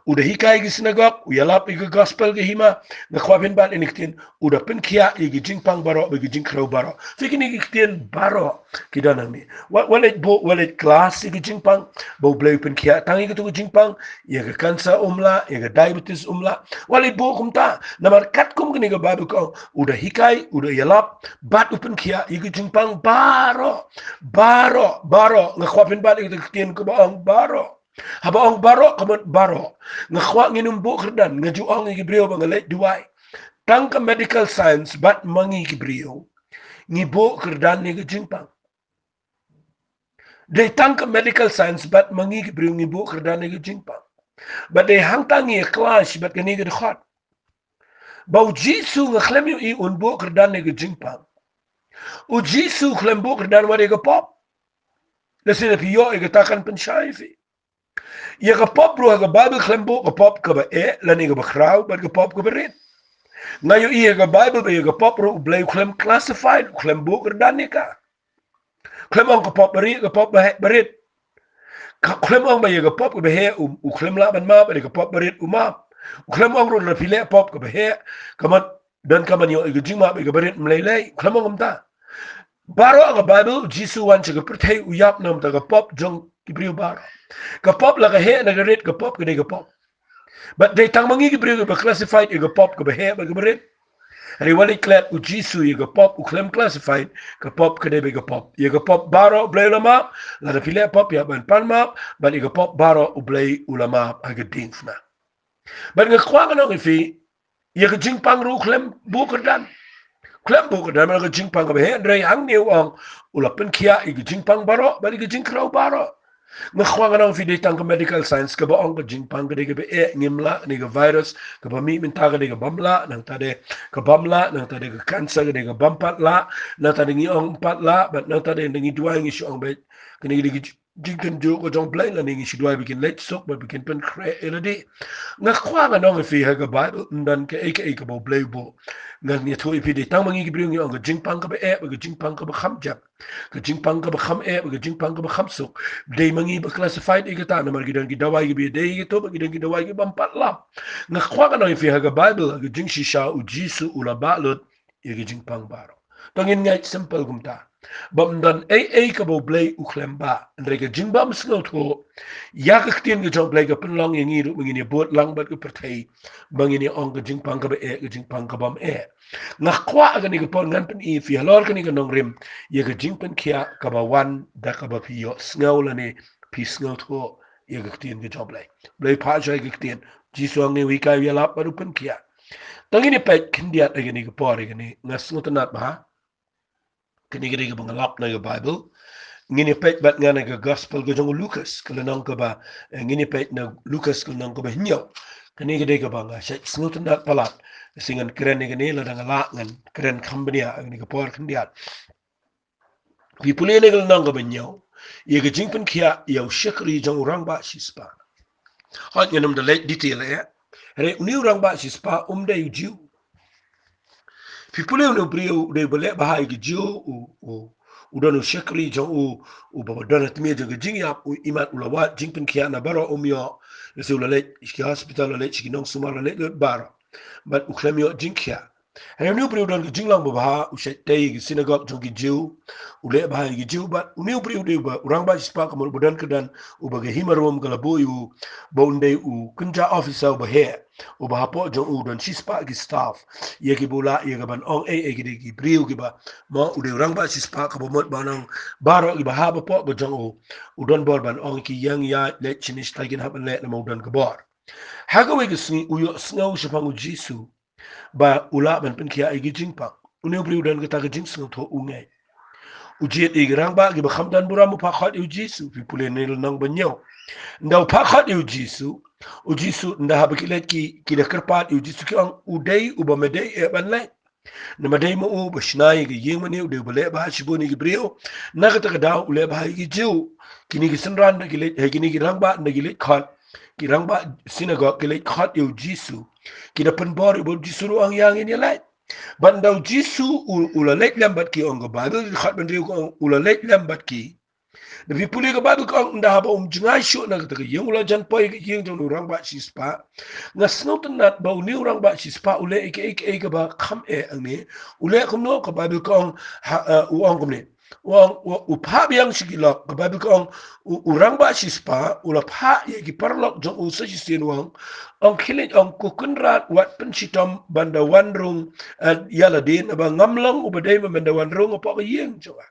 U da hikai ki synagog, u ïalap ïa ka gospel ka hima. Nga kwah phin bat ïa kane ka ktien, u da pynkhiah ïa ki jingpang baroh bad ki jingkhrew baroh. Phi, kine ki ktien baroh ki don hangne. Wat, wat leit buh, wat leit klas ïa ki jingpang ba U Blei u pynkhiah tang ïa kito ki jingpang, ïa ka cancer um lah, ïa ka diabetes um lah. Wat leit buh kumta. Namar katkum kane ka Baibl ka ong, u da hikai, u da ïalap bad u pynkhiah ïa ki jingpang baroh. Baroh, baroh. Nga kwah phin bat ïa kata ka ktien kaba ong baroh. Haba ong baroh, ka mut baroh. Nga kwah ngin ym buh kyrdan, nga ju ong ïa ki briew ba nga leit duwai. Tang ka medical science bad ma ngi ki briew ngi buh kyrdan ïa ki jingpang. Dei tang ka medical science bad ma ngi ki briew ngi buh kyrdan ïa ki jingpang. Bad dei hangta ngi ïa clash bad kane ka dkhot, ba U Jisu nga khlem ïohi un buh kyrdan ïa ki jingpang. U Jisu u khlem buh kyrdan wat ïa ka pop. Lehse lada phi ïoh ïa kata kan pynshai ïa phi. Ïa ka pop ruh ha ka Baibl khlem buh, ka pop kaba eh lane kaba khraw bad ka pop kaba rit. Nga ïohi ha ka Baibl ba ïa ka pop ruh U Blei u khlem classified, u khlem buh kyrdan ïa ka. Khlem ong ka pop ba rit, ka pop ba heh, ba rit. Ka khlem ong ba ïa ka pop kaba heh u, u khlem lah ban map, ïa ka pop ba rit u map. U khlem ong ruh lada phi leh pop kaba heh, ka mut don ka ban ïoh ïa ka jingmap ïa kaba rit, ym lei lei. U khlem ong kumta. Baroh ka Baibl, U Jisu u wan sha ka pyrthei, u ïap na ka bynta ka pop jong ki briew baroh. Ka pop, la ka heh ne ka rit, ka pop ka dei ka pop. Bad dei tang ma ngi ki briew kiba classified ïa ka pop kaba heh bad kaba rit. Hynrei wat leit klet, U Jisu ïa ka pop u khlem classified, ka pop ka dei beit ka pop. Ïa ka pop baroh U Blei u la map, lada phi leh pop ïa ban pan map, bad ïa ka pop baroh U Blei u la map ha ka diengphna. Bad nga kwah ngan ong ïa phi, ïa ka jingpang ruh u khlem buh kyrdan. Khlem buh kyrdan, namar ka jingpang kaba heh, hynrei hangne u ong u la pynkhiah ïa ka jingpang baroh bad ïa ka jingkhraw baroh. Nga kwah ngan ong ïa phi, dei tang ka medical science kaba ong ka jingpang ka dei kaba eh, ngim lah, kane ka virus kaba mih mynta ka dei kabym lah, nangta dei kabym lah, nangta dei ka cancer ka dei kabym pat lah, nangta dei ngi ong ym pat lah, bad nangta dei ngi duwai ngi shu ong beit kane ka dei ka jingtynjuh ka jong U Blei, lane ngi shu duwai ba kin leit suk bad ba kin pynkhreh ïa lade. Nga kwah ngan ong ïa phi, ha ka Baibl ym don kaei kaei kaba U Blei u buh. Ngan ïathuh ïa phi, dei tang ma ngi ki briew ngi ong ka jingpang kaba eh bad ka jingpang kaba kham jep, ka jingpang kaba kham eh bad ka jingpang kaba kham suk. Dei ma ngi ba classified ïa kata, namar ki don ki dawai kiba ïadei ïa kito bad ki don ki dawai kibym pat lah. Nga kwah ngan ong ïa phi, ha ka Baibl, ha ka jingshisha U Jisu u la bah lut ïa ki jingpang baroh. To ngin ngeit simple kumta, ba ym don ei ei kaba U Blei u khlem bah. Hynrei ka jingbym sngewthuh ïa ka ktien ka jong U Blei ka pynlong ïa ngi ruh ba ngin ïa bud lang bad ka pyrthei, ba ngin ïa ong ka jingpang kaba eh, ka jingpang kabym eh. Nga kwah kane ka por ngan pyni ïa phi halor kane ka nongrim ïa ka jingpynkhiah kaba wan da kaba phi ïohsngew lane phi sngewthuh ïa ka ktien ka jong U Blei. U Blei u phah shuwa ïa ka ktien. Jisu hangne u hikai, u ïalap bad u pynkhiah. To ngin ïa peit khyndiat ha kane ka por, ha kane, nga sngewtynnat bha. Kane ka dei kaba nga lap na ka Baibl. Ngin ïa peit bad nga na ka Gospel ka jong u Lukas, ka lynnong kaba, eh, ngin ïa peit na Lukas ka lynnong kaba hynñiew. Kane ka dei kaba nga shait sngewtynnat palat. Ka sngi ngan kren ïa kane, lada nga lah ngan kren kham bniah ha kane ka por khyndiat. Phi pule na ka lynnong kaba hynñiew, ïa ka jingpynkhiah ïa u shakri jong u rangbah shispah. Hooid, ngan ym da leit detail eh. Hynrei une u rangbah shispah um dei u Jiw. Phi pule, une u briew u dei uba leh bha ïa ki Jiw, u, u, U don u shakri jong u, uba don ha tmier jong ka jingïap, u imat u la wad jingpynkhiah na baroh um ïoh. Lehse u la leit sha ki hospital, la leit sha ki nongsumar, la leit lut baroh. Bad u khlem ïoh jingkhiah. Hynrei une u briew u don ka jinglong babha, u shait tei ïa ki synagog jong ki Jiw. U leh bha ïa ki Jiw bad une u briew u dei uba u rangbah shispah, ka mut uba don kyrdan, uba ka hima Rom ka la buh ïa u, ba un dei u kynja officer uba heh. Uba hapoh jong u don shispah ki staff. Ïa kiba u lah ïa ka ban ong ei ei ki dei ki briew kiba, mo, u dei u rangbah shispah, kaba mut ban ong baroh kiba hap hapoh ka jong u, u don bor ban ong ki ïeng ïaid leit shane shatai, kin hap ban leh namar u don ka bor. Ha kawei ka sngi u ïohsngew shaphang u Jisu ba u lah ban pynkhiah ïa ki jingpang. Une u briew u don kata ka jingsngewthuh, u ngeit. U jied ïa ki rangbah kiba kham don burom, u phah khot ïa u Jisu. Phi pule na lynnong ba hynñiew. Ynda u phah khot ïa u Jisu, u Jisu, ynda haba ki leit ki, ki da kyrpad ïa u Jisu, ki ong, u dei uba me dei eh ban leit. Namar dei ma u ba shna ïa ka ïing mane, u dei uba leh bha shibun ïa ki briew. Na kata ka daw u leh bha ïa ki Jiw. Kine ki synran da ki leit, eh, kine ki rangbah da ki leit khot, ki rangbah synagog ki leit khot ïa u Jisu. Ki da pynbor ïa u ba u Jisu ruh u ong ïa ngin ïa leit. Bad ynda u Jisu u, u la leit lem bad ki, ong ka Baibl, khatphra hynriew ka ong u la leit lem bad ki. Da phi pule ka Baibl ka ong ynda haba um jngai shuh na kata ka ïing, u la jan poi ka ïing jong u rangbah shispah. Nga sngewtynnat ba une u rangbah shispah u leh ïa kaei kaei kaba kham eh hangne. U leh kumno? Ka Baibl ka ong, ha, eh, u ong kumne. U ong, u, u phah biang sha ki lok. Ka Baibl ka ong u, u rangbah shispah u la phah ïa ki paralok jong u sa shisien, u ong, ong, khie leit, ong, ko Kynrad, wat pynshitom ban da wan rung, eh, ïa lade, naba ngam long uba dei ba men da wan rung hapoh ka ïing jong nga.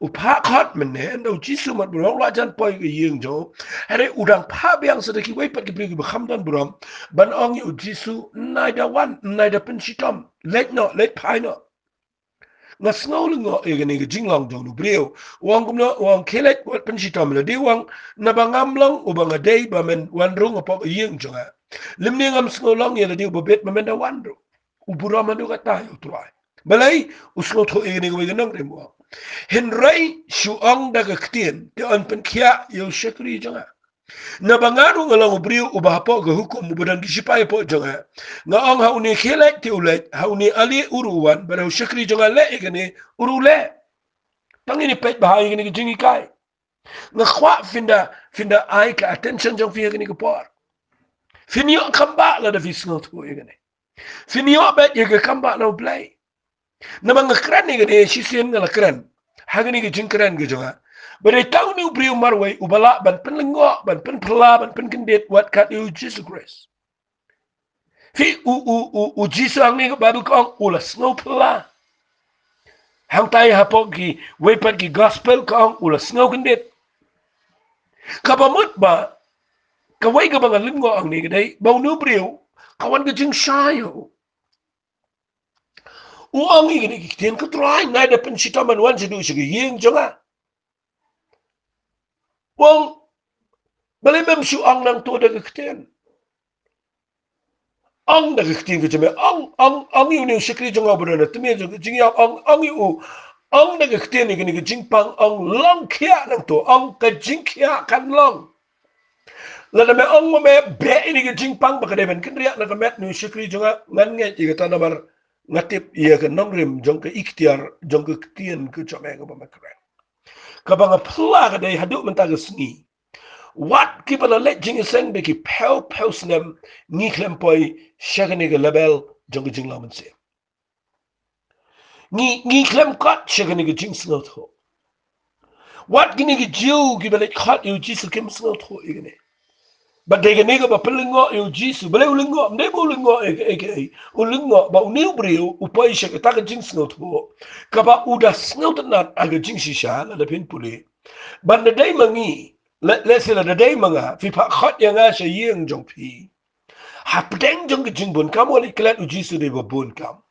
U phah khot mynne, ynda u Jisu mut u la jan poi ka ïing jong u. Hynrei u dang phah biang sa da kiwei pat ki briew kiba kham don burom ban ong ïa u Jisu, ym nai da wan, ym nai da pynshitom. Leit noh, leit phai noh. Nga sngew lyngngoh ïa kane ka jinglong jong une u briew. U ong kumno? U ong, khie leit, wat pynshitom ïa lade, u ong, naba ngam long uba nga dei ba men wan rung hapoh ka ïing jong nga. Lymne ngam sngew long ïa lade uba bit ba men da wan ruh. U burom haduh katta ïa u Trai. Balei? U sngewthuh ïa kane kawei ka nongrim, u ong. Hynrei shu ong da ka ktien, te yn pynkhiah ïa u shakri jong nga. Naba nga ruh nga long u briew uba hapoh ka hukum, uba don ki shipai hapoh jong nga. Nga ong ha une, khie leit, te u leit, ha une, ale, u ruh u wan, bad ha u shakri jong nga, leh ïa kane, u ruh u leh. Tang ngin ïa peit bha ïa kane ka jinghikai. Nga kwah phin da, phin da ai ka attention jong phi ha kane ka por. Phin ïoh kam bah lada phi sngewthuh ïa kane. Phin ïoh beit ïa ka kam bah na U Blei. Namar nga kren ïa kane shisien, nga la kren ha kane ka jingkren ka jong nga ba dei tang une u briew marwei uba lah ban pynlyngngoh, ban pynphylla, ban pynkyndit wat kat ïa u Jisu Khrist. Phi, u, u, u, u Jisu hangne ka Baibl ka ong u la sngewphylla. Hangtai hapoh kiwei pat ki gospel ka ong u la sngewkyndit. Kaba mut ba kawei kaba nga lyngngoh hangne ka dei ba une u briew ka wan ka jingshai ïa u. U ong ïa kine ki ktien, ko Trai, ym nai da pynshitom ban wan shaduh sha ka ïing jong nga. U ong, balei mem shu ong nangta da ka ktien? Ong da ka ktien ka jong me, ong, ong, ong ïa une u shakri jong nga uba don ha tmier jong ka jingïap, ong, ong ïa u, ong da ka ktien ïa kane ka jingpang, ong, long khiah nangta, ong, ka jingkhiah kan long. Lada me ong ma me, beh ïa kane ka jingpang ba ka dei ban kynriah na ka met une u shakri jong nga, ngan ngeit ïa kata namar nga tip ïa ka nongrim jong ka iktiar jong ka ktien ka jong me kaba me kren. Kaba nga phylla ka dei haduh mynta ka sngi, wat kiba la leit jingïaseng da ki phew phew snem, ngi khlem poi sha kane ka level jong ka jinglong mynsiem. Ngi, ngi khlem kot sha kane ka jingsngewthuh. Wat kine ki Jiw kiba leit khot ïa u Jisu kim sngewthuh ïa kane. Bad dei kane kaba pynlyngngoh ïa u Jisu. Balei u lyngngoh? Ym dei ba u lyngngoh ïa kaei kaei. U lyngngoh ba une u briew u poi sha kata ka jingsngewthuh kaba u da sngewtynnat ha ka jingshisha, lada phin pule. Bad lada dei ma ngi, le, lehse lada dei ma nga, phi phah khot ïa nga sha ïing jong phi. Hapdeng jong ka jingbun kam, wat leit klet u Jisu dei ba bun kam.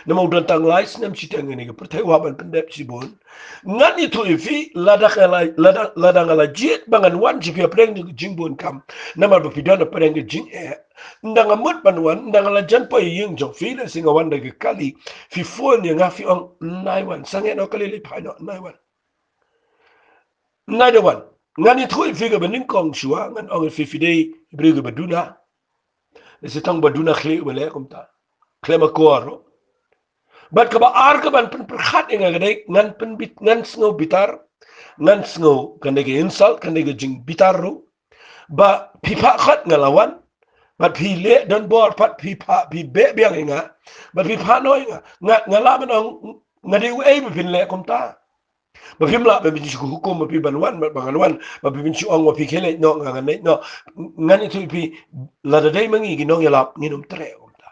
Namar u don tang lai snem shiteng ha kane ka pyrthei, u hap ban pyndep shibun. Ngan ïathuh ïa phi, lada nga la, lada, lada nga la jied ba ngan wan sha phi hapdeng jong ka jingbun kam, namar ba phi don hapdeng ka jingeh. Ynda nga mut ban wan, ynda nga la jan poi ïing jong phi, lehse nga wan da ka kali, phi phone ïa nga, phi ong, ym nai wan, sangeh noh kali, leit phai noh, ym nai wan. Ym nai da wan. Ngan ïathuh ïa phi kaba nyngkong shuwa, ngan ong ïa phi, phi dei briew kiba duna. Lehse tang ba duna khlieh ba leh kumta. Khlem akor ruh. Bad kaba ar ka ban pynpyrkhat ïa nga ka dei, ngan pynbit, ngan sngew bitar, ngan sngew kan dei ka insult, kan dei ka jingbitar ruh. Ba phi phah khot nga la wan, bad phi leh don bor pat, phi phah, phi beh biang ïa nga, bad phi phah noh ïa nga, nga, nga lah ban ong, nga dei uei ba phin leh kumta. Ba phim lah ba phin shu hukum ba phi ban wan, ba, ba ngan wan, ba phin shu ong ba phi khie leit noh, nga ngan leit noh. Ngan ïathuh ïa phi, lada dei ma ngi ki nongïalap ngin ym treh kumta.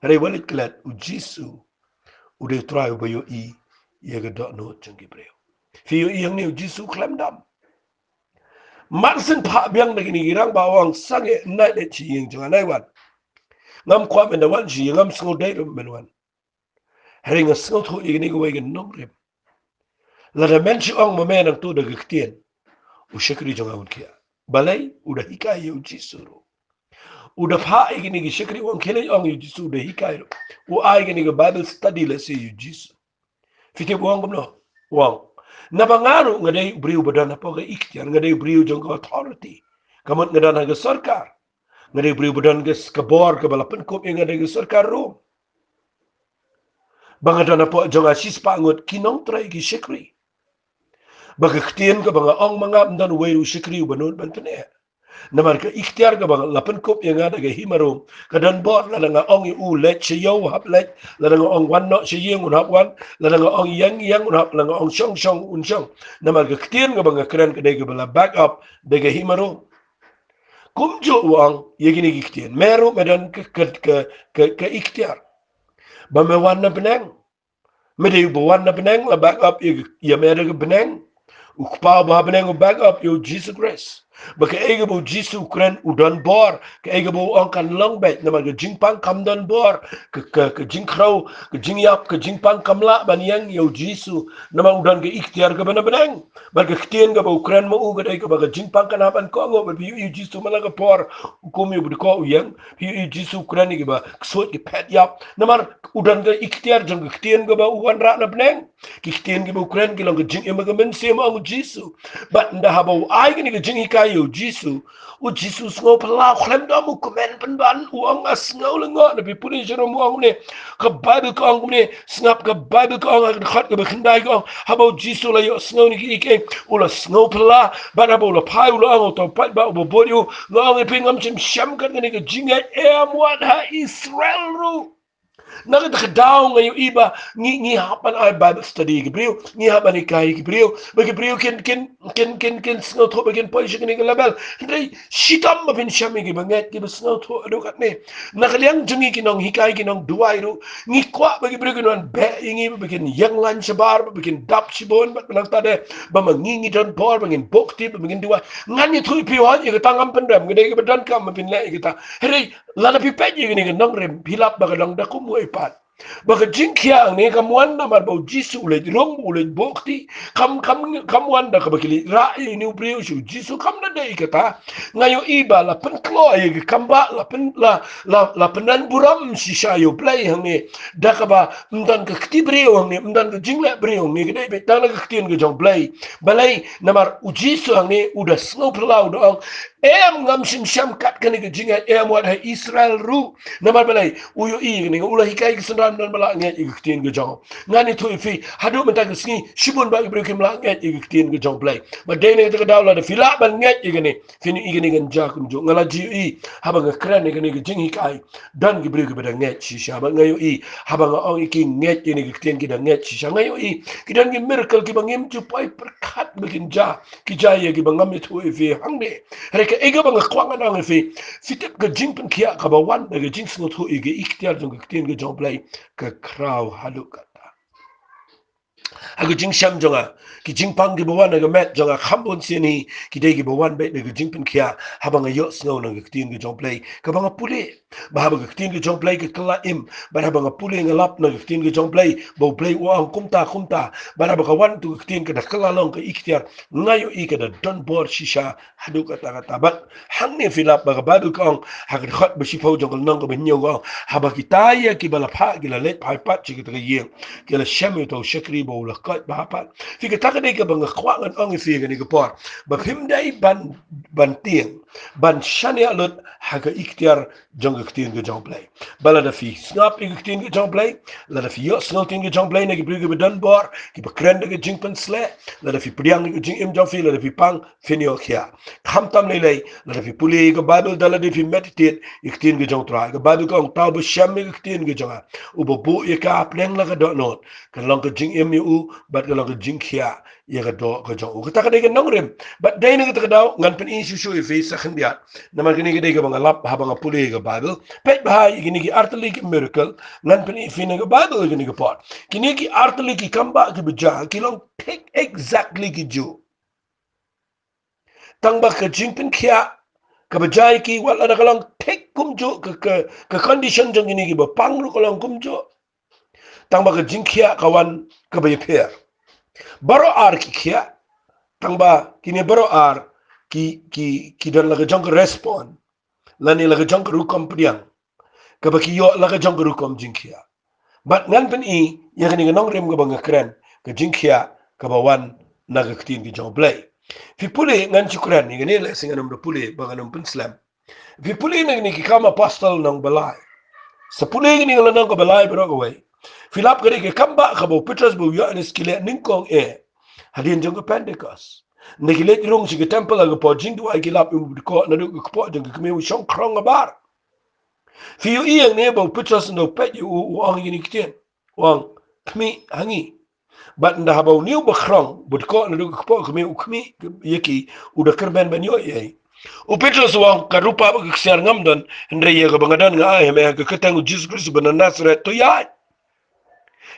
Hynrei wat leit klet, U Jisu u dei U Trai uba ïohi ïa ka dohnud jong ki briew. Phi ïohi hangne U Jisu khlem dom. Mar shen phah biang da kine ki rangbah, u ong sangeh, nai leit sha ïing jong nga, nai wan. Ngam kwah men da wan sha ïing, ngam sngewdei ruh men wan. Hynrei nga sngewthuh ïa kane kawei ka nongrim. Lada men shu ong ma me nangta da ka ktien, u shakri jong nga un khiah. Balei? U da hikai ïa U Jisu ruh. U da phah ïa kine ki shakri, u ong khie leit ong ïa U Jisu, u da hikai ruh. U ai kine ki Bible study lesson ïa U Jisu. Phi tip u ong kumno? U ong, naba nga ruh nga dei u briew ba don hapoh ka iktiar, nga dei u briew jong ka authority. Ka mut nga don ha ka sorkar. Nga dei u briew ba don ka s-, ka bor kaba la pynkup ïa nga da ka sorkar Rom. Ba nga don hapoh jong nga shispah ngut ki nongtrei, ki shakri. Ba ka ktien kaba nga ong ma nga, ym don uwei u shakri uba nud ban pyneh. Namar ka iktiar kaba la pynkup ïa nga da ka hima Rom ka don bor. Lada nga ong ïa u leit sha ïew, u hap leit. Lada nga ong wan noh sha ïing, un hap wan. Lada nga ong ïeng, ïeng, un hap. Lada nga ong shong, shong, un shong. Namar ka ktien kaba nga kren ka dei kaba la back up da ka hima Rom. Kumjuh u ong ïa kine ki ktien, me ruh me don ka, ka, ka, ka, ka iktiar ba me wan na bneng. Me dei uba wan na bneng, la back up ïa, ïa me da ka bneng. U Kpa uba ha bneng u back up ïa U Jisu Khrist. Ba kaei kaba U Jisu u kren u don bor, kaei kaba u ong kan long beit, namar ka jingpang kam don bor, ka, ka, ka jingkhrew, ka jingïap, ka jingpang kam lah ban ïeng ïa U Jisu, namar u don ka iktiar kaba na bneng. Bad ka ktien kaba u kren ma u ka dei kaba ka jingpang kan hap ban kohnguh, bad phi ïohi U Jisu man la ka por u kum ïa u ba dei ko u ïeng, phi ïohi U Jisu u kren ïa kiba ksuid, ki phet ïap. Namar u don ka iktiar jong ka ktien kaba u wanrah na bneng. Ki ktien kiba u kren ki long ka jingim ha ka mynsiem, ong U Jisu. Bad ynda haba u ai kane ka jinghikai ïa U Jisu, U Jisu u sngew phylla, u khlem dom, u kmen pynban, u ong, nga sngew lyngngoh. Lada phi pule sha Rom u ong kumne, ka Baibl ka ong kumne, sngap, ka Baibl ka ong ha ka dkhot kaba khyndai ka ong, haba U Jisu u la ïohsngew ïa kine kiei kiei, u la sngew phylla, bad haba u la phai u la ong ïa uta u paidbah uba bud ïa u, nga ong ïa phi, ngam shym shem kat kane ka jingngeit, em wat ha Israel ruh. Na kata ka daw nga ïohi ba ngi, ngi hap ban ai Bible study ïa ki briew, ngi hap ban hikai ïa ki briew, ba ki briew kin, kin, kin, kin, kin sngewthuh ba kin poi sha kane ka level. Hynrei shitom ba phin shem ïa kiba ngeit, kiba sngewthuh haduh katne. Na ka liang jong ngi ki nonghikai, ki nongduwai ruh, ngi kwah ba ki briew kin wan beh ïa ngi, ba kin ïeng lain shabar, ba kin dap shibun, bad ba nangta de ba ma ngi ngi don bor ba ngin buh kti, ba ngin duwai. Ngan ïathuh ïa phi, hooid, ïa kata ngam pynrem, ka dei kaba donkam ba phin leh ïa kata. Hynrei lada phi peit ïa kane ka nongrim, phi lap ba ka long da kumwei pat. Ba ka jingkhia hangne kam wan namar ba U Jisu u leit rung, u leit buh kti. Kam, kam, kam wan da kaba ki leit rah ïa une u briew sha U Jisu, kam da dei kata. Nga ïohi ba la pynkloi ïa ka kam ba la pyn, la, la, la pynban burom shisha ïa U Blei hangne da kaba ym don ka kti briew hangne, ym don ka jingleh briew hangne, ka dei beit tang da ka ktien ka jong U Blei. Balei? Namar U Jisu hangne u da sngew phylla, u da ong, em, ngam shym shem kat kane ka jingngeit, em wat ha Israel ruh. Namar balei? U ïohi ïa kane, u la hikai ki synran ba la ngeit ïa ka ktien ka jong u. Ngan ïathuh ïa phi, haduh mynta ka sngi shibun bah ki briew kim lah ngeit ïa ka ktien ka jong U Blei. Bad dei na kata ka daw lada phi lah ban ngeit ïa kane, phin ïohi kane kan jia kumjuh. Nga la ju ïohi haba nga kren ïa kane ka jinghikai, don ki briew kiba da ngeit shisha. Bad nga ïohi haba nga ong ïa ki ngeit ïa kane ka ktien, ki da ngeit shisha. Nga ïohi ki don ki miracle kiba ngim ju poi pyrkhat ba kin jia. Ki jia ïa kiba ngam ïathuh ïa phi hangne. Hynrei kaei kaba nga kwah ngan ong ïa phi, phi tip, ka jingpynkhiah kaba wan da ka jingsngewthuh ïa ka iktiar jong ka ktien ka jong U Blei ka khraw haduh katta. Ha ka jingshem jong nga, ki jingpang kiba wan ha ka met jong nga kham bun sien hi, ki dei kiba wan beit da ka jingpynkhiah haba nga ïohsngew na ka ktien ka jong U Blei kaba nga pule. Ba haba ka ktien ka jong U Blei ka kylla im, bad haba nga pule, nga lap na ka ktien ka jong U Blei ba U Blei u ong kumta kumta, bad haba ka wan tu ka ktien ka da kylla long ka iktiar, nga ïohi ka da don bor shisha haduh katta katta. Bad hangne phi lap ba ka Baibl ka ong ha ka dkhot ba shiphew jong ka lynnong kaba hynñiew ka ong, haba kita ïa kiba la phah ki la leit phai pat sha kita ka ïing, ki la shem ïa uta u shakri ba u la Bha pat. Phi, kata ka dei kaba nga kwah ngan ong ïa phi kane ka por. Ba phim dei ban, ban tieng, ban shaniah lut ha ka iktiar jong ka ktien ka jong U Blei. Ba lada phi sngap ïa ka ktien ka jong U Blei, lada phi ïohsngew ktien ka jong U Blei na ki briew kiba don bor, kiba kren da ka jingpynshlur, lada phi pdiang ïa ka jingim jong phi, lada phi pang, phin ïoh khiah. Khamtam lei lei, lada phi pule ïa ka Baibl, da lada phi meditate ïa ka ktien ka jong U Trai. Ka Baibl ka ong, uta uba shem ïa ka ktien ka jong nga, uba buh ïa ka hapdeng la ka dohnud, kan long ka jingim ïa u, bad kan long ka jingkhiah ïa ka doh ka jong u. Kata ka dei ka nongrim. Bad dei na kata ka daw ngan pyni shuh shuh ïa phi sa khyndiat. Namar kine ki dei kiba nga lap haba nga pule ïa ka Baibl. Peit bha ïa kine ki artylli ki miracle ngan pyni ïa phi na ka Baibl ïa kine ki por. Kine ki artylli ki kambah kiba jia ki long thik exactly ki juh. Tang ba ka jingpynkhiah kaba jia ïa ki, wat lada ka long thik kumjuh, ka, ka, ka condition jong kine kiba pang ruh ka long kumjuh, tang ba ka jingkhiah ka wan kaba ïapher. Baroh ar ki khiah, tang ba kine baroh ar ki, ki, ki don la ka jong ka respond, lane la ka jong ka rukom pdiang kaba ki ïoh la ka jong ka rukom jingkhiah. Bad ngan pyni ïa kane ka nongrim kaba nga kren, ka jingkhiah kaba wan na ka ktien ka jong U Blei. Phi pule, ngan shu kren ïa kane, lehse ngan ym da pule ba ngan ym pynslem. Phi pule na kine ki Kam Apostol lynnong ba lai. Sa pule kine ki lynnong kaba lai baroh kawei. Phi lap ka dei ka kambah kaba u Petros bad u Ïoannis ki leh nyngkong eh hadien jong ka Pentekost. Hynda ki leit rung sha ka temple ha ka por jingduwai, ki lap ïa u ba dkoh naduh ka kpoh jong ka kmie u shong khrong habar. Phi ïohi hangne ba u Petros hynda u peit ïa u, u ong ïa kine ki ktien, u ong, "Khmih ha ngi." Bad hynda haba une u ba khrong, ba dkoh naduh ka kpoh ka kmie, u khmih ïa ki, u da kyrmen ban ïoh ïa i. U Petros u ong, "Ka rupa bad ka ksiar ngam don, hynrei ïa kaba nga don nga ai ha me, ha ka kyrteng u Jisu Khrist uba na Nasaret, to ïaid."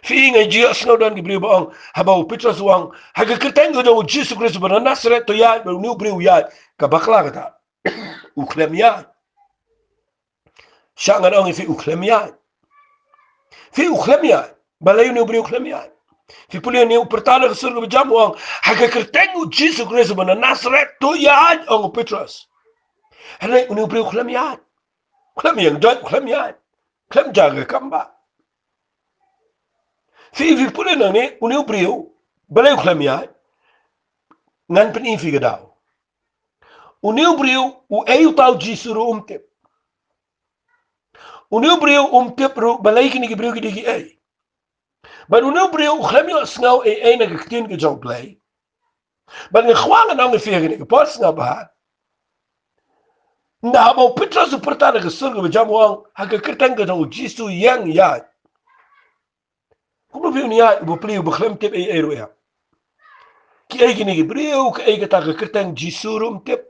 Phi, nga ju ïohsngew don ki briew ba ong, haba u Petros u ong, "Ha ka kyrteng ka jong u Jisu Khrist uba na Nasaret, to ïaid," bad une u briew u ïaid, ka bakla kata. U khlem ïaid. Shah ngan ong ïa phi, u khlem ïaid. Phi, u khlem ïaid. Balei une u briew u khlem ïaid? Phi pule, une u pyrta na ka sur kaba jam, u ong, "Ha ka kyrteng u Jisu Khrist uba na Nasaret, to ïaid," ong u Petros. Hynrei une u briew u khlem ïaid. U khlem ïeng doit, u khlem ïaid. U khlem jia ka kambah. Phi, phi pule nangne, une u briew, balei u khlem ïaid? Ngan pyni ïa phi ka daw. Une u briew, uei uta u Jisu ruh um tip. Une u briew um tip ruh balei kine ki briew ki dei kiei. Bad une u briew u khlem ïohsngew ei ei na ka ktien ka jong U Blei. Bad nga kwah ngan ong ïa phi ha kane ka por, sngap bha. Hynda haba u Petros u pyrta na ka sur kaba jam, u ong, "Ha ka kyrteng ka jong u Jisu, ïeng ïaid." Kumno phi, un ïaid, uba pli, uba khlem tip ei ei ruh ïa. Kiei kine ki briew, kiei kata ka kyrteng Jisu ruh um tip.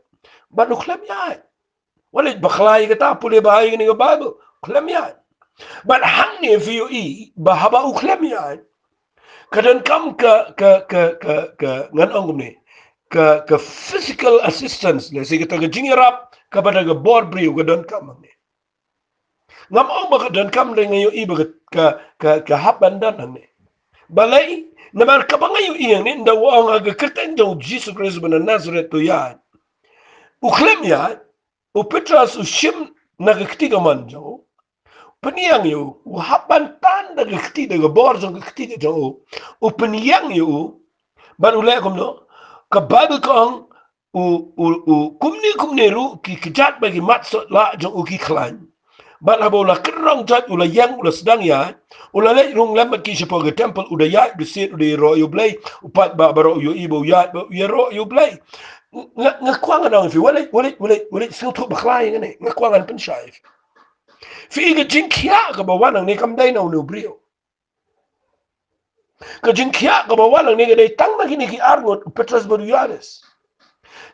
Bad u khlem ïaid. Wat leit bakla ïa kata, pule bha ïa kane ka Baibl. U khlem ïaid. Bad hangne phi ïohi ba haba u khlem ïaid, ka donkam ka, ka, ka, ka, ka, ngan ong kumne, ka, ka physical assistance, lehse kata ka jingïarap kaba da ka bor briew ka donkam hangne. Ngam ong ba ka donkam, hynrei nga ïohi ba ka, ka, ka, ka hap ban don hangne. Balei? Namar kaba nga ïohi hangne, hynda u ong, "Ha ka kyrteng jong u Jisu Khrist uba na Nasaret, to ïaid." U khlem ïaid, u Petros u shim na ka kti kamon jong u. Pynïeng ïa u, u hap ban tan da ka kti, da ka bor jong ka kti ka jong u. U pynïeng ïa u. Bad u leh kumno? Ka Baibl ka ong, u, u, u, kumne kumne ruh ki kjat bad ki mat soh lah jong u ki khlaiñ. Bad haba u la kynrong jait, u la ïeng, u la sdang ïaid, u la leit rung lem bad ki shapoh ka temple, u da ïaid, u da siat, u da ïaroh ïa U Blei, u paidbah baroh u ïohi ba u ïaid, ba u ïaroh ïa U Blei. Nga, nga kwah ngan ong ïa phi, wat leit, wat leit, wat leit, wat leit sngewthuh bakla ïa kane, nga kwah ngan pynshai ïa phi. Phi, ka jingkhiah kaba wan hangne kam dei na une u briew. Ka jingkhiah kaba wan hangne ka dei tang na kine ki arngut, u Petros bad u Ïoannis.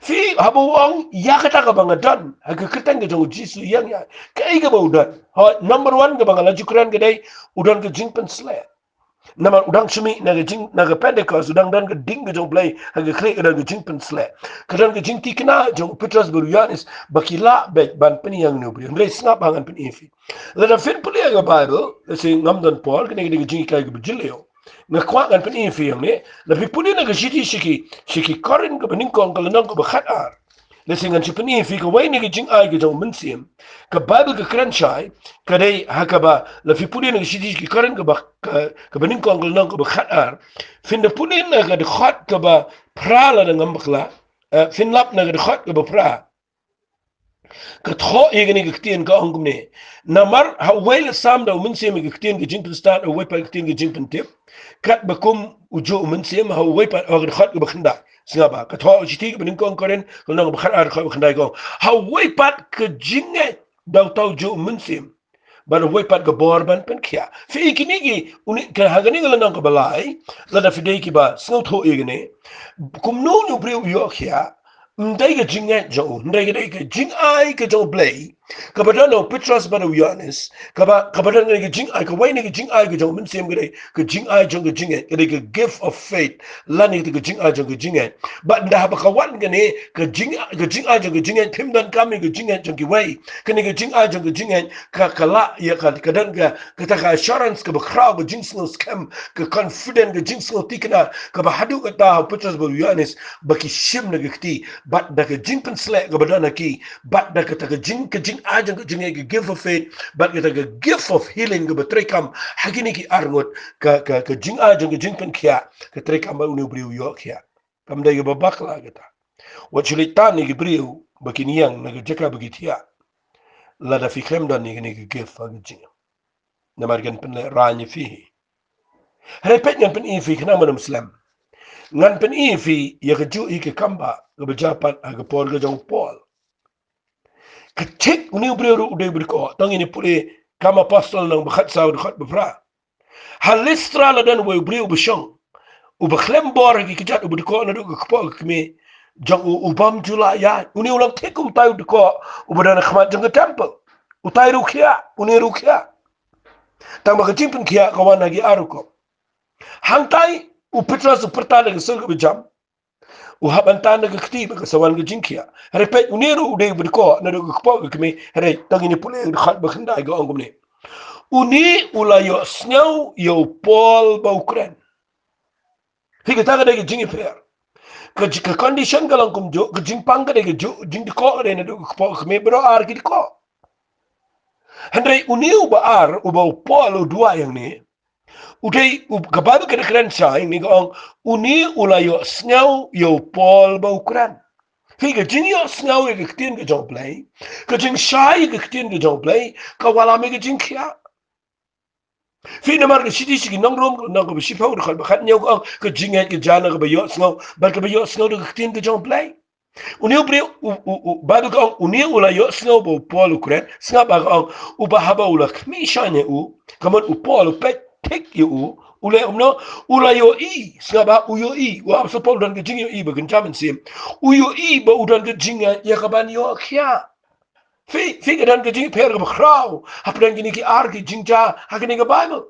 Phi, haba u ong, "Ïa kata kaba nga don, ha ka kyrteng ka jong u Jisu ïeng ïaid." Kaei kaba u don? Hooid, number one kaba nga la ju kren ka dei, u don ka jingpynshlur. Namar u dang shu mih na ka jing, na ka Pentekost, u dang don ka ding ka jong U Blei ha ka khlieh, ka don ka jingpynshlur. Ka don ka jingthikna jong u Petros bad u Ïoannis ba ki lah beit ban pynïeng ïa une u briew. Hynrei sngap bha, ngan pyni ïa phi. Lada phin pule ïa ka Baibl, lehse ngam don por, kane ka dei ka jinghikai kaba jylliew. Nga kwah ngan pyni ïa phi hangne, lada phi pule na ka shithi sha ki, sha ki Korinth kaba nyngkong, ka lynnong kaba khatar. Te shisien ngan shu pyni ïa phi kawei na ki jingai ka jong u Mynsiem. Ka Baibl ka kren shai, ka dei ha kaba, la phi pule na ka shithi ki Korinth kaba, ka, kaba nyngkong ka lynnong kaba khat ar. Phin da pule na ka dkhot kaba phra lada ngam bakla. Eh, phin lap na ka dkhot kaba phra. Ka thoh ïa kane ka ktien ka ong kumne. Namar ha uwei la sam da u Mynsiem ïa ka ktien ka jingpynstad, ha uwei pat ka ktien ka jingpyntip. Katba kum u juh u Mynsiem, ha uwei pat, ha ka dkhot kaba khyndai. Sngap bha, ka thoh shithi kaba nyngkong Korinth, ka lynnong kaba khat ar, dkhot kaba khyndai ka ong. Ha uwei pat ka jingngeit da uta u juh u Mynsiem. Bad ha uwei pat ka bor ban pynkhiah. Phi i kine ki, uni, ka, ha kane ka lynnong kaba lai, lada phi dei kiba sngewthuh ïa kane. Kumno une u briew u ïoh khiah, ym dei ka jingngeit jong u, hynrei ka dei ka jingai ka jong u Blei. Kaba don ha u Petros bad u Ïoannis, kaba, kaba don kane ka jingai, kawei na ka jingai ka jong u Mynsiem ka dei ka jingai jong ka jingngeit, ka dei ka gift of faith, lane ka jingai jong ka jingngeit. Bad ynda haba ka wan kane, ka jing, ka jingai jong ka jingngeit, phim donkam ïa ka jingngeit jong kiwei. Kane ka jingai jong ka jingngeit, ka, ka lah ïa ka, ka don ka, kata ka assurance kaba khraw, ka jingsngew skhem, ka confident, ka jingsngew thikna, kaba haduh katta ha u Petros bad u Ïoannis, ba ki shim na ka kti, bad da ka jingpynsleh kaba don ha ki, bad da kata ka jing, ka jingai jong ka jingngeit, ka gift of faith, bad kata ka gift of healing kaba treikam ha kine ki arngut, ka, ka, ka jingai jong ka jingpynkhiah ka treikam bad une u briew u ïoh khiah. Kam dei kaba bakla kata. Wat shu leit tan ïa ki briew ba kin ïeng na ka jaka ba ki thiah. Lada phi khlem don ïa kane ka gift ha ka jingim. Namar kan pynlehraiñ ïa phi. Hynrei peit ngan pyni ïa phi khnang ban ym slem. Ngan pyni ïa phi ïa kajuh hi ka kamba kaba jia pat ha ka por ka jong u Paul. Ka thik une u briew ruh u dei u ba dkoh. To ngin ïa pule Kam Apostol lynnong ba khatsaw dkhot ba phra. Ha Listra la don uwei u briew uba shong, uba khlem bor ha ki kjat, uba dkoh naduh ka kpoh ka kmie jong u, u bym ju lah ïaid. Une u long thik kum utai u dkoh uba don ha khmat jong ka temple. Utai ruh u khiah, une ruh u khiah. Tang ba ka jingpynkhiah ka wan ha ki ar rukom. Hangtai u Petros u pyrta da ka sur kaba jam. U hap ban tan da ka kti ba ka sa wan ka jingkhiah. Hynrei peit, une ruh u dei uba dkoh naduh ka kpoh ka kmie. Hynrei to ngin ïa pule dkhot ba khyndai, ka ong kumne. Une u la ïohsngew ïa u Paul ba u kren. Phi, kata ka dei ka jingïapher. Ka ji-, ka condition ka long kumjuh, ka jingpang ka dei kajuh, jingdkoh ka dei naduh ka kpoh ka kmie, baroh ar ki dkoh. Hynrei une uba ar, uba u Paul u duwai hangne, u dei, u, ka Baibl ka da kren shai hangne, ka ong, une u la ïohsngew ïa u Paul ba u kren. Phi, ka jingïohsngew ïa ka ktien ka jong u Blei, ka jingshai ïa ka ktien ka jong u Blei, ka wallam ïa ka jingkhiah. Phi, namar ka shithi sha ki nong Rom, lynnong kaba shiphew dkhot ba khathynñiew ka ong, ka jingngeit ka jia na kaba ïohsngew, bad kaba ïohsngew da ka ktien ka jong u Blei. Une u briew, u, u, u, Baibl ka ong, une u la ïohsngew ba u Paul u kren, sngap ba ka ong, uba haba u la khmih shane u, ka mut u Paul u peit thik ïa u, u leh kumno, u la ïohi, sngap ba u ïohi, u Apostol Paul u don ka jingïohi ba kynja mynsiem, u ïohi ba u don ka jingngeit ïa kaban ïohkhiah. Phi, phi, ka don ka jingïapher kaba khraw hapdeng kine ki ar ki jingjia ha kane ka Baibl.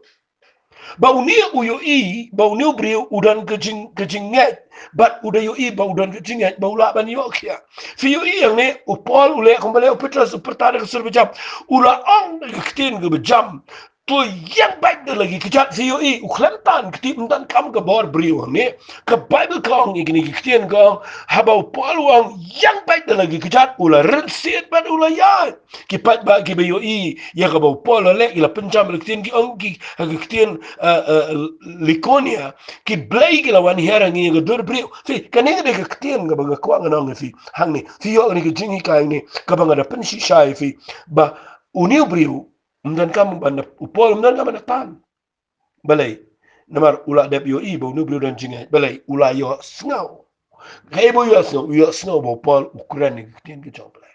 Ba une u ïohi ba une u briew u don ka jing, ka jingngeit, bad u da ïohi ba u don ka jingngeit ba u lah ban ïohkhiah. Phi ïohi hangne, u Paul u leh kumba leh u Petros, u pyrta da ka sur ba jam. U la ong da ka ktien kaba jam. To ïeng beit da la ki kjat, phi ïohi, u khlem tan kti, ym donkam ka bor briew hangne. Ka Baibl ka ong ïa kine ki ktien, ka ong, haba u Paul u ong, ïeng beit da la ki kjat, u la rynsied bad u la ïaid. Ki paidbah kiba ïohi ïa kaba u Paul u leh, ki la pynjam la ki ktien, ki ong ki, ha ki ktien, eh, eh, Likonia, ki blei ki la wan hiar ha ngi ïa ka dur briew. Phi, kane ka dei ka ktien kaba nga kwah ngan ong ïa phi hangne. Phi ïoh kane ka jinghikai hangne kaba nga da pynshisha ïa phi, ba une u briew ym donkam ban da, u Paul ym donkam ban da tan. Balei? Namar u la dep ïohi ba une u briew u don jingngeit. Balei? U la ïohsngew. Kaei ba u ïohsngew? U ïohsngew ba u Paul u kren ïa ka ktien ka jong u Blei.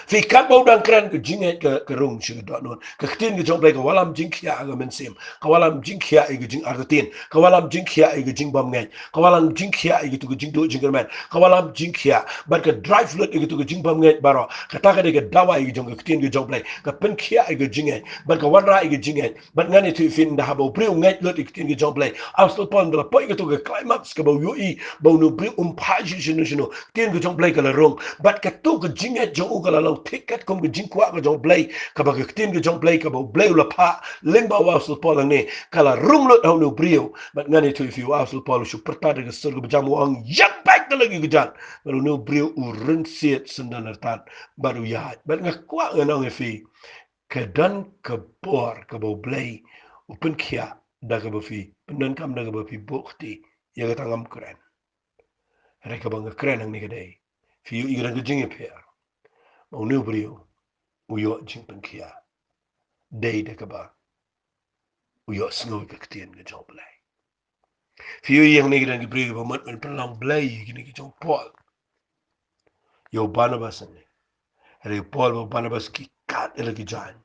Phi, katba u dang kren, ka jingngeit ka, ka rung sha ka dohnud. Ka ktien ka jong u Blei ka wallam jingkhiah ha ka mynsiem. Ka wallam jingkhiah ïa ka jingartatien. Ka wallam jingkhiah ïa ka jingbymngeit. Ka wallam jingkhiah ïa kito ki jingduh jingkyrmen. Ka wallam jingkhiah. Bad ka drive lut ïa kito ki jingbymngeit baroh. Kata ka dei ka dawai ka jong ka ktien ka jong u Blei. Ka pynkhiah ïa ka jingngeit. Bad ka wanrah ïa ka jingngeit. Bad ngan ïathuh ïa phi, ynda haba u briew u ngeit lut ïa ka ktien ka jong u Blei, Apostol Paul ynda la poi kato ka climax kaba u ïohi ba une u briew um phah shuh shano shano, ktien ka jong u Blei ka la rung. Bad kato ka jingngeit jong u ka la long thik katkum ka jingkwah ka jong U Blei, kaba ka ktien ka jong U Blei, kaba U Blei u la phah lyngba u Apostol Paul hangne, ka la rung lut ha une u briew. Bad ngan ïathuh ïa phi, u Apostol Paul u shu pyrta da ka sur kaba jam, u ong, ïeng beit na la ki kjat. Bad une u briew u rynsied syndon artat bad u ïaid. Bad nga kwah ngan ong ïa phi, ka don ka bor kaba U Blei u pynkhiah da kaba phi pyndonkam, da kaba phi buh kti ïa kata, ngam kren. Hynrei kaba nga kren hangne ka dei, phi ïohi ka don ka jingïapher. Ma une u briew u ïoh jingpynkhiah dei da kaba u ïohsngew ïa ka ktien ka jong U Blei. Phi ïohi hangne ka don ki briew kiba mut ban pynlong blei ïa kine ki jong u Paul, ïa u Barnabas hangne. Hynrei u Paul bad u Barnabas ki kat ïa la ki jaiñ.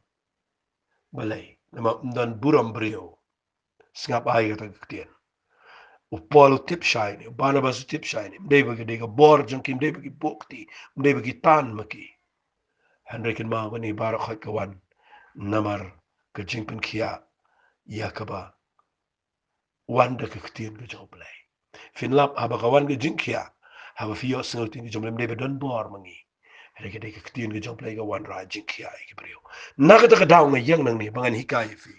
Balei? Namar ym don burom briew sngap ai kata ka ktien. U Paul u tip shai ne, u Barnabas u tip shai ne, ym dei ba ka dei ka bor jong ki, ym dei ba ki buh kti, ym dei ba ki tan ma ki. Hynrei kynmaw, kane baroh khoit ka wan namar ka jingpynkhiah ïa kaba wan da ka ktien ka jong U Blei. Phin lap, haba ka wan ka jingkhiah, haba phi ïohsngew ïa ka ktien ka jong U Blei, ym dei ba don bor ma ngi. Hynrei ka dei ka ktien ka jong U Blei ka wanrah jingkhiah ïa ki briew. Na kata ka daw nga ïeng nangne ba ngan hikai ïa phi.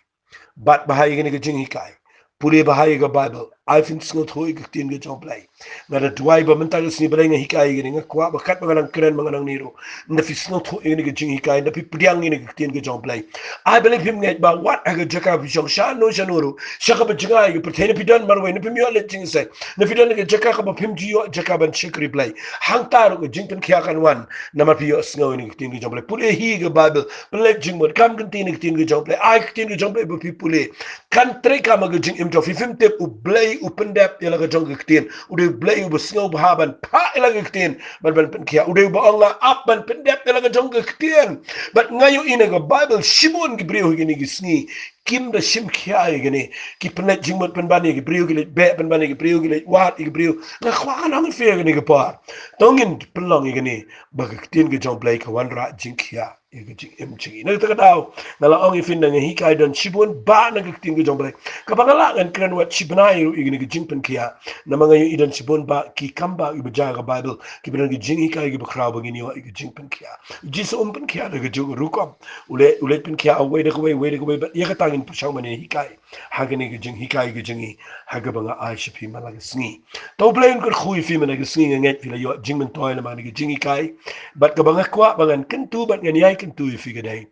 Bat bha ïa kane ka jinghikai. Pule bha ïa ka Baibl. Ai phin sngewthuh ïa ka ktien ka jong U Blei. Nga da duwai ba mynta ka sngi, Blei, nga hikai ïa kane, nga kwah ba katba nga nang kren, ba nga nang ïaroh, ynda phi sngewthuh ïa kane ka jinghikai, ynda phi pdiang ïa kane ka ktien ka jong U Blei, ai Blei phim ngeit ba wat ha ka jaka phi shong shano shano ruh, sha kaba jngai ka pyrthei, na phi don marwei, na phim ïoh leit jingïaseng, na phi don ha ka jaka kaba phim ju ïoh jaka ban shakri Blei, hangta ruh ka jingpynkhiah kan wan namar phi ïohsngew ïa kane ka ktien ka jong U Blei. Pule hi ka Baibl, pynleit jingmut, kam kynti ïa kane ka ktien ka jong U Blei, ai ka ktien ka jong U Blei ba phi pule. Kan treikam ha ka jingim jong phi. Phim tip, U Blei u pyndep ïa la ka jong ka ktien. U dei U Blei uba sngewbha ban phah ïa la ka ktien bad ban pynkhiah. U dei uba ong, nga ap ban pyndep ïa la ka jong ka ktien. Bad nga ïohi na ka Baibl, shibun ki briew ha kine ki sngi kim da shim khia ïa kane. Ki pynleit jingmut pynban ïa ki briew, ki leit beh pynban ïa ki briew, ki leit wad ïa ki briew. Nga kwah ngan ong ïa phi ha kane ka por, to ngin pynlong ïa kane, ba ka ktien ka jong U Blei ka wanrah jingkhiah ïa ka jingim jong ngi. Na kata ka daw nga la ong ïa phi, nga hikai don shibun bah na ka ktien ka jong U Blei. Kaba nga lah ngan kren wat shi bnai ruh ïa kane ka jingpynkhiah. Namar nga ïohi don shibun bah ki kam bah kiba jia ka Baibl, kiba don ki jinghikai kiba khraw ba ngin ïoh ïa ka jingpynkhiah. U Jisu um pynkhiah da kajuh ka rukom. U leit, u leit pynkhiah uwei da kawei, uwei da kawei, bad ïa kata ngin pyrshang ban ïa hikai ha kane ka jinghikai ka jong ngi, ha kaba nga ai sha phi man la ka sngi. To U Blei un kyrkhu ïa phi man la ka sngi. Nga ngeit phi la ïoh jingmyntoi namar kane ka jinghikai. Bad kaba nga kwah ba ngan kyntu bad ngan ïai kyntu ïa phi ka dei,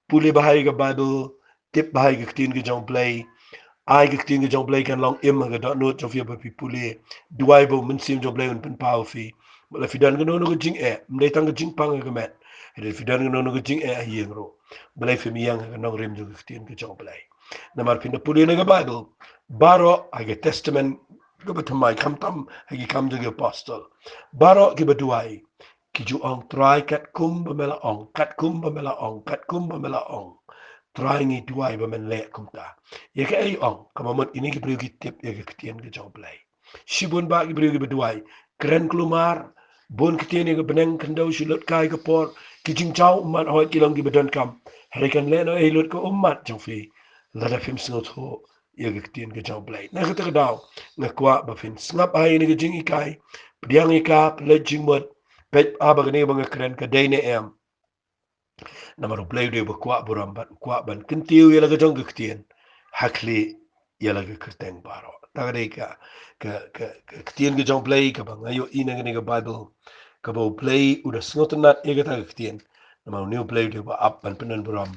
pule bha ïa ka Baibl, tip bha ïa ka ktien ka jong U Blei. Ai ka ktien ka jong U Blei kan long im ha ka dohnud jong phi haba phi pule. Duwai ba U Mynsiem jong U Blei un pynpaw ïa phi. Bad la phi don kano kano ka jingeh, ym dei tang ka jingpang ha ka met, hynrei phi don kano kano ka jingeh ha ïing ruh, balei phim ïeng ha ka nongrim jong ka ktien ka jong U Blei? Namar phin da pule na ka Baibl baroh ha ka Testament kaba thymmai, khamtam ha ki Kam jong ki Apostol, baroh kiba duwai ki ju ong, Trai, katkum ba me la ong, katkum ba me la ong, katkum ba me la ong, Trai, ngi duwai ba men leh kumta. Ïa kaei ong? Kaba mut kine ki briew ki tip ïa ka ktien ka jong U Blei. Shibun bah ki briew kiba duwai, kren kulmar, bun ktien ïa ka bneng khyndew, shu lut kai ka por, ki jingjaw ummat hooid ki long kiba donkam. Hynrei kan leh noh ei lut ka ummat jong phi lada phim sngewthuh ïa ka ktien ka jong U Blei? Na kata ka daw nga kwah ba phin sngap ha ïa kane ka jinghikai, pdiang ïa ka, pynleit jingmut, peit bha ba kane ba nga kren ka dei ne em. Namar U Blei u dei uba kwah burom bad u kwah ban kyntiew ïa la ka jong ka ktien ha khlieh ïa la ka kyrteng baroh. Ta ka dei ka, ka, ka, ka ktien ka jong U Blei kaba nga ïohi na kane ka Baibl, kaba U Blei u da sngewtynnad ïa kata ka ktien. Namar une U Blei u dei uba ap ban pyndon burom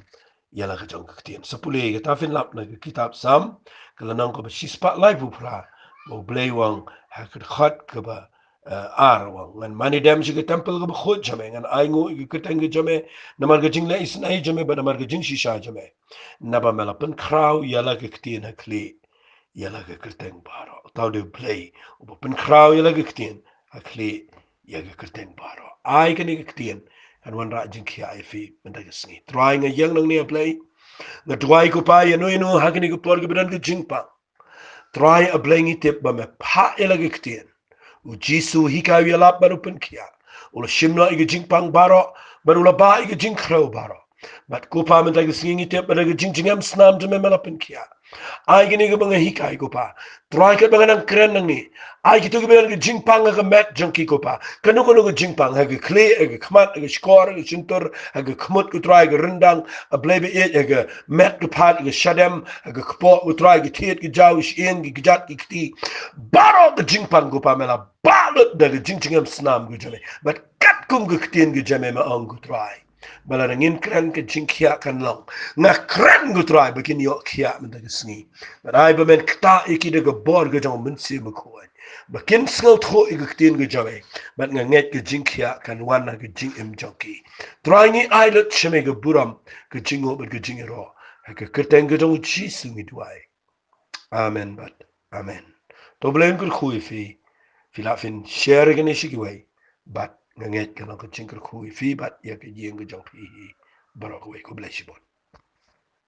ïa la ka jong ka ktien. Sa pule kata, phin lap na ka kitab Salm, ka lynnong kaba shispah laiphew phra, ba U Blei u ong ha ka dkhot kaba eh, ar, u ong, ngan mane dem sha ka templ kaba khuid jong me, ngan ainguh ïa ka kyrteng ka jong me namar ka jingleh isynei jong me bad namar ka jingshisha jong me. Naba me la pynkhraw ïa la ka ktien ha khlieh ïa la ka kyrteng baroh. Uta u dei U Blei uba pynkhraw ïa la ka ktien ha khlieh ïa ka kyrteng baroh. Ai kane ka ktien kan wanrah jingkhiah ïa phi mynta ka sngi. Trai, nga ïeng nangne, A Blei. Nga duwai, ko Pa, ïa no ïa no ha kane ka por kaba don ka jingpang. Trai, A Blei, ngi tip ba me phah ïa la ka ktien. U Jisu u hikai, u ïalap bad u pynkhiah. U la shim noh ïa ka jingpang baroh bad u la bah ïa ka jingkhrew baroh. Bad ko Pa, mynta ka sngi ngi tip ba da ka jingjngem snam jong me me la pynkhiah. Ai kine kiba nga hikai ko Pa. Trai katba nga nang kren nangne, ai kito kiba don ka jingpang ha ka met jong ki ko Pa. Kano kano ka jingpang, ha ka khlieh, ha ka khmat, ha ka shkor, ha ka shyntur, ha ka khmut ko Trai, ha ka ryndang, ha ka blei ba ïeit, ha ka met ka phad, ha ka shadem, ha ka kpoh ko Trai, ka thied ka jaw, ka shyieng, ka kjat ka kti. Baroh ka jingpang ko Pa, me la bah lut da ka jingjngem snam ka jong me. Bad katkum ka ktien ka jong me, me ong ko Trai, ba lada ngin kren ka jingkhiah kan long. Nga kren ko Trai ba kin ïoh khiah mynta ka sngi. Bad ai ba men ktah ïa ki da ka bor ka jong u Mynsiem Bakhuid, ba kin sngewthuh ïa ka ktien ka jong me. Bad nga ngeit ka jingkhiah kan wan na ka jingim jong ki. Trai ngi ai lut sha me ka burom, ka jingnguh bad ka jingïaroh. Ha ka kyrteng ka jong u Jisu ngi duwai. Amen bad amen. To Blei un kyrkhu ïa phi. Phi lah phin share ïa kane sha kiwei. Bad nga ngeit kan long ka jingkyrkhu ïa phi bad ïa ka ïing ka jong phi hi baroh kawei. Khublei shibun.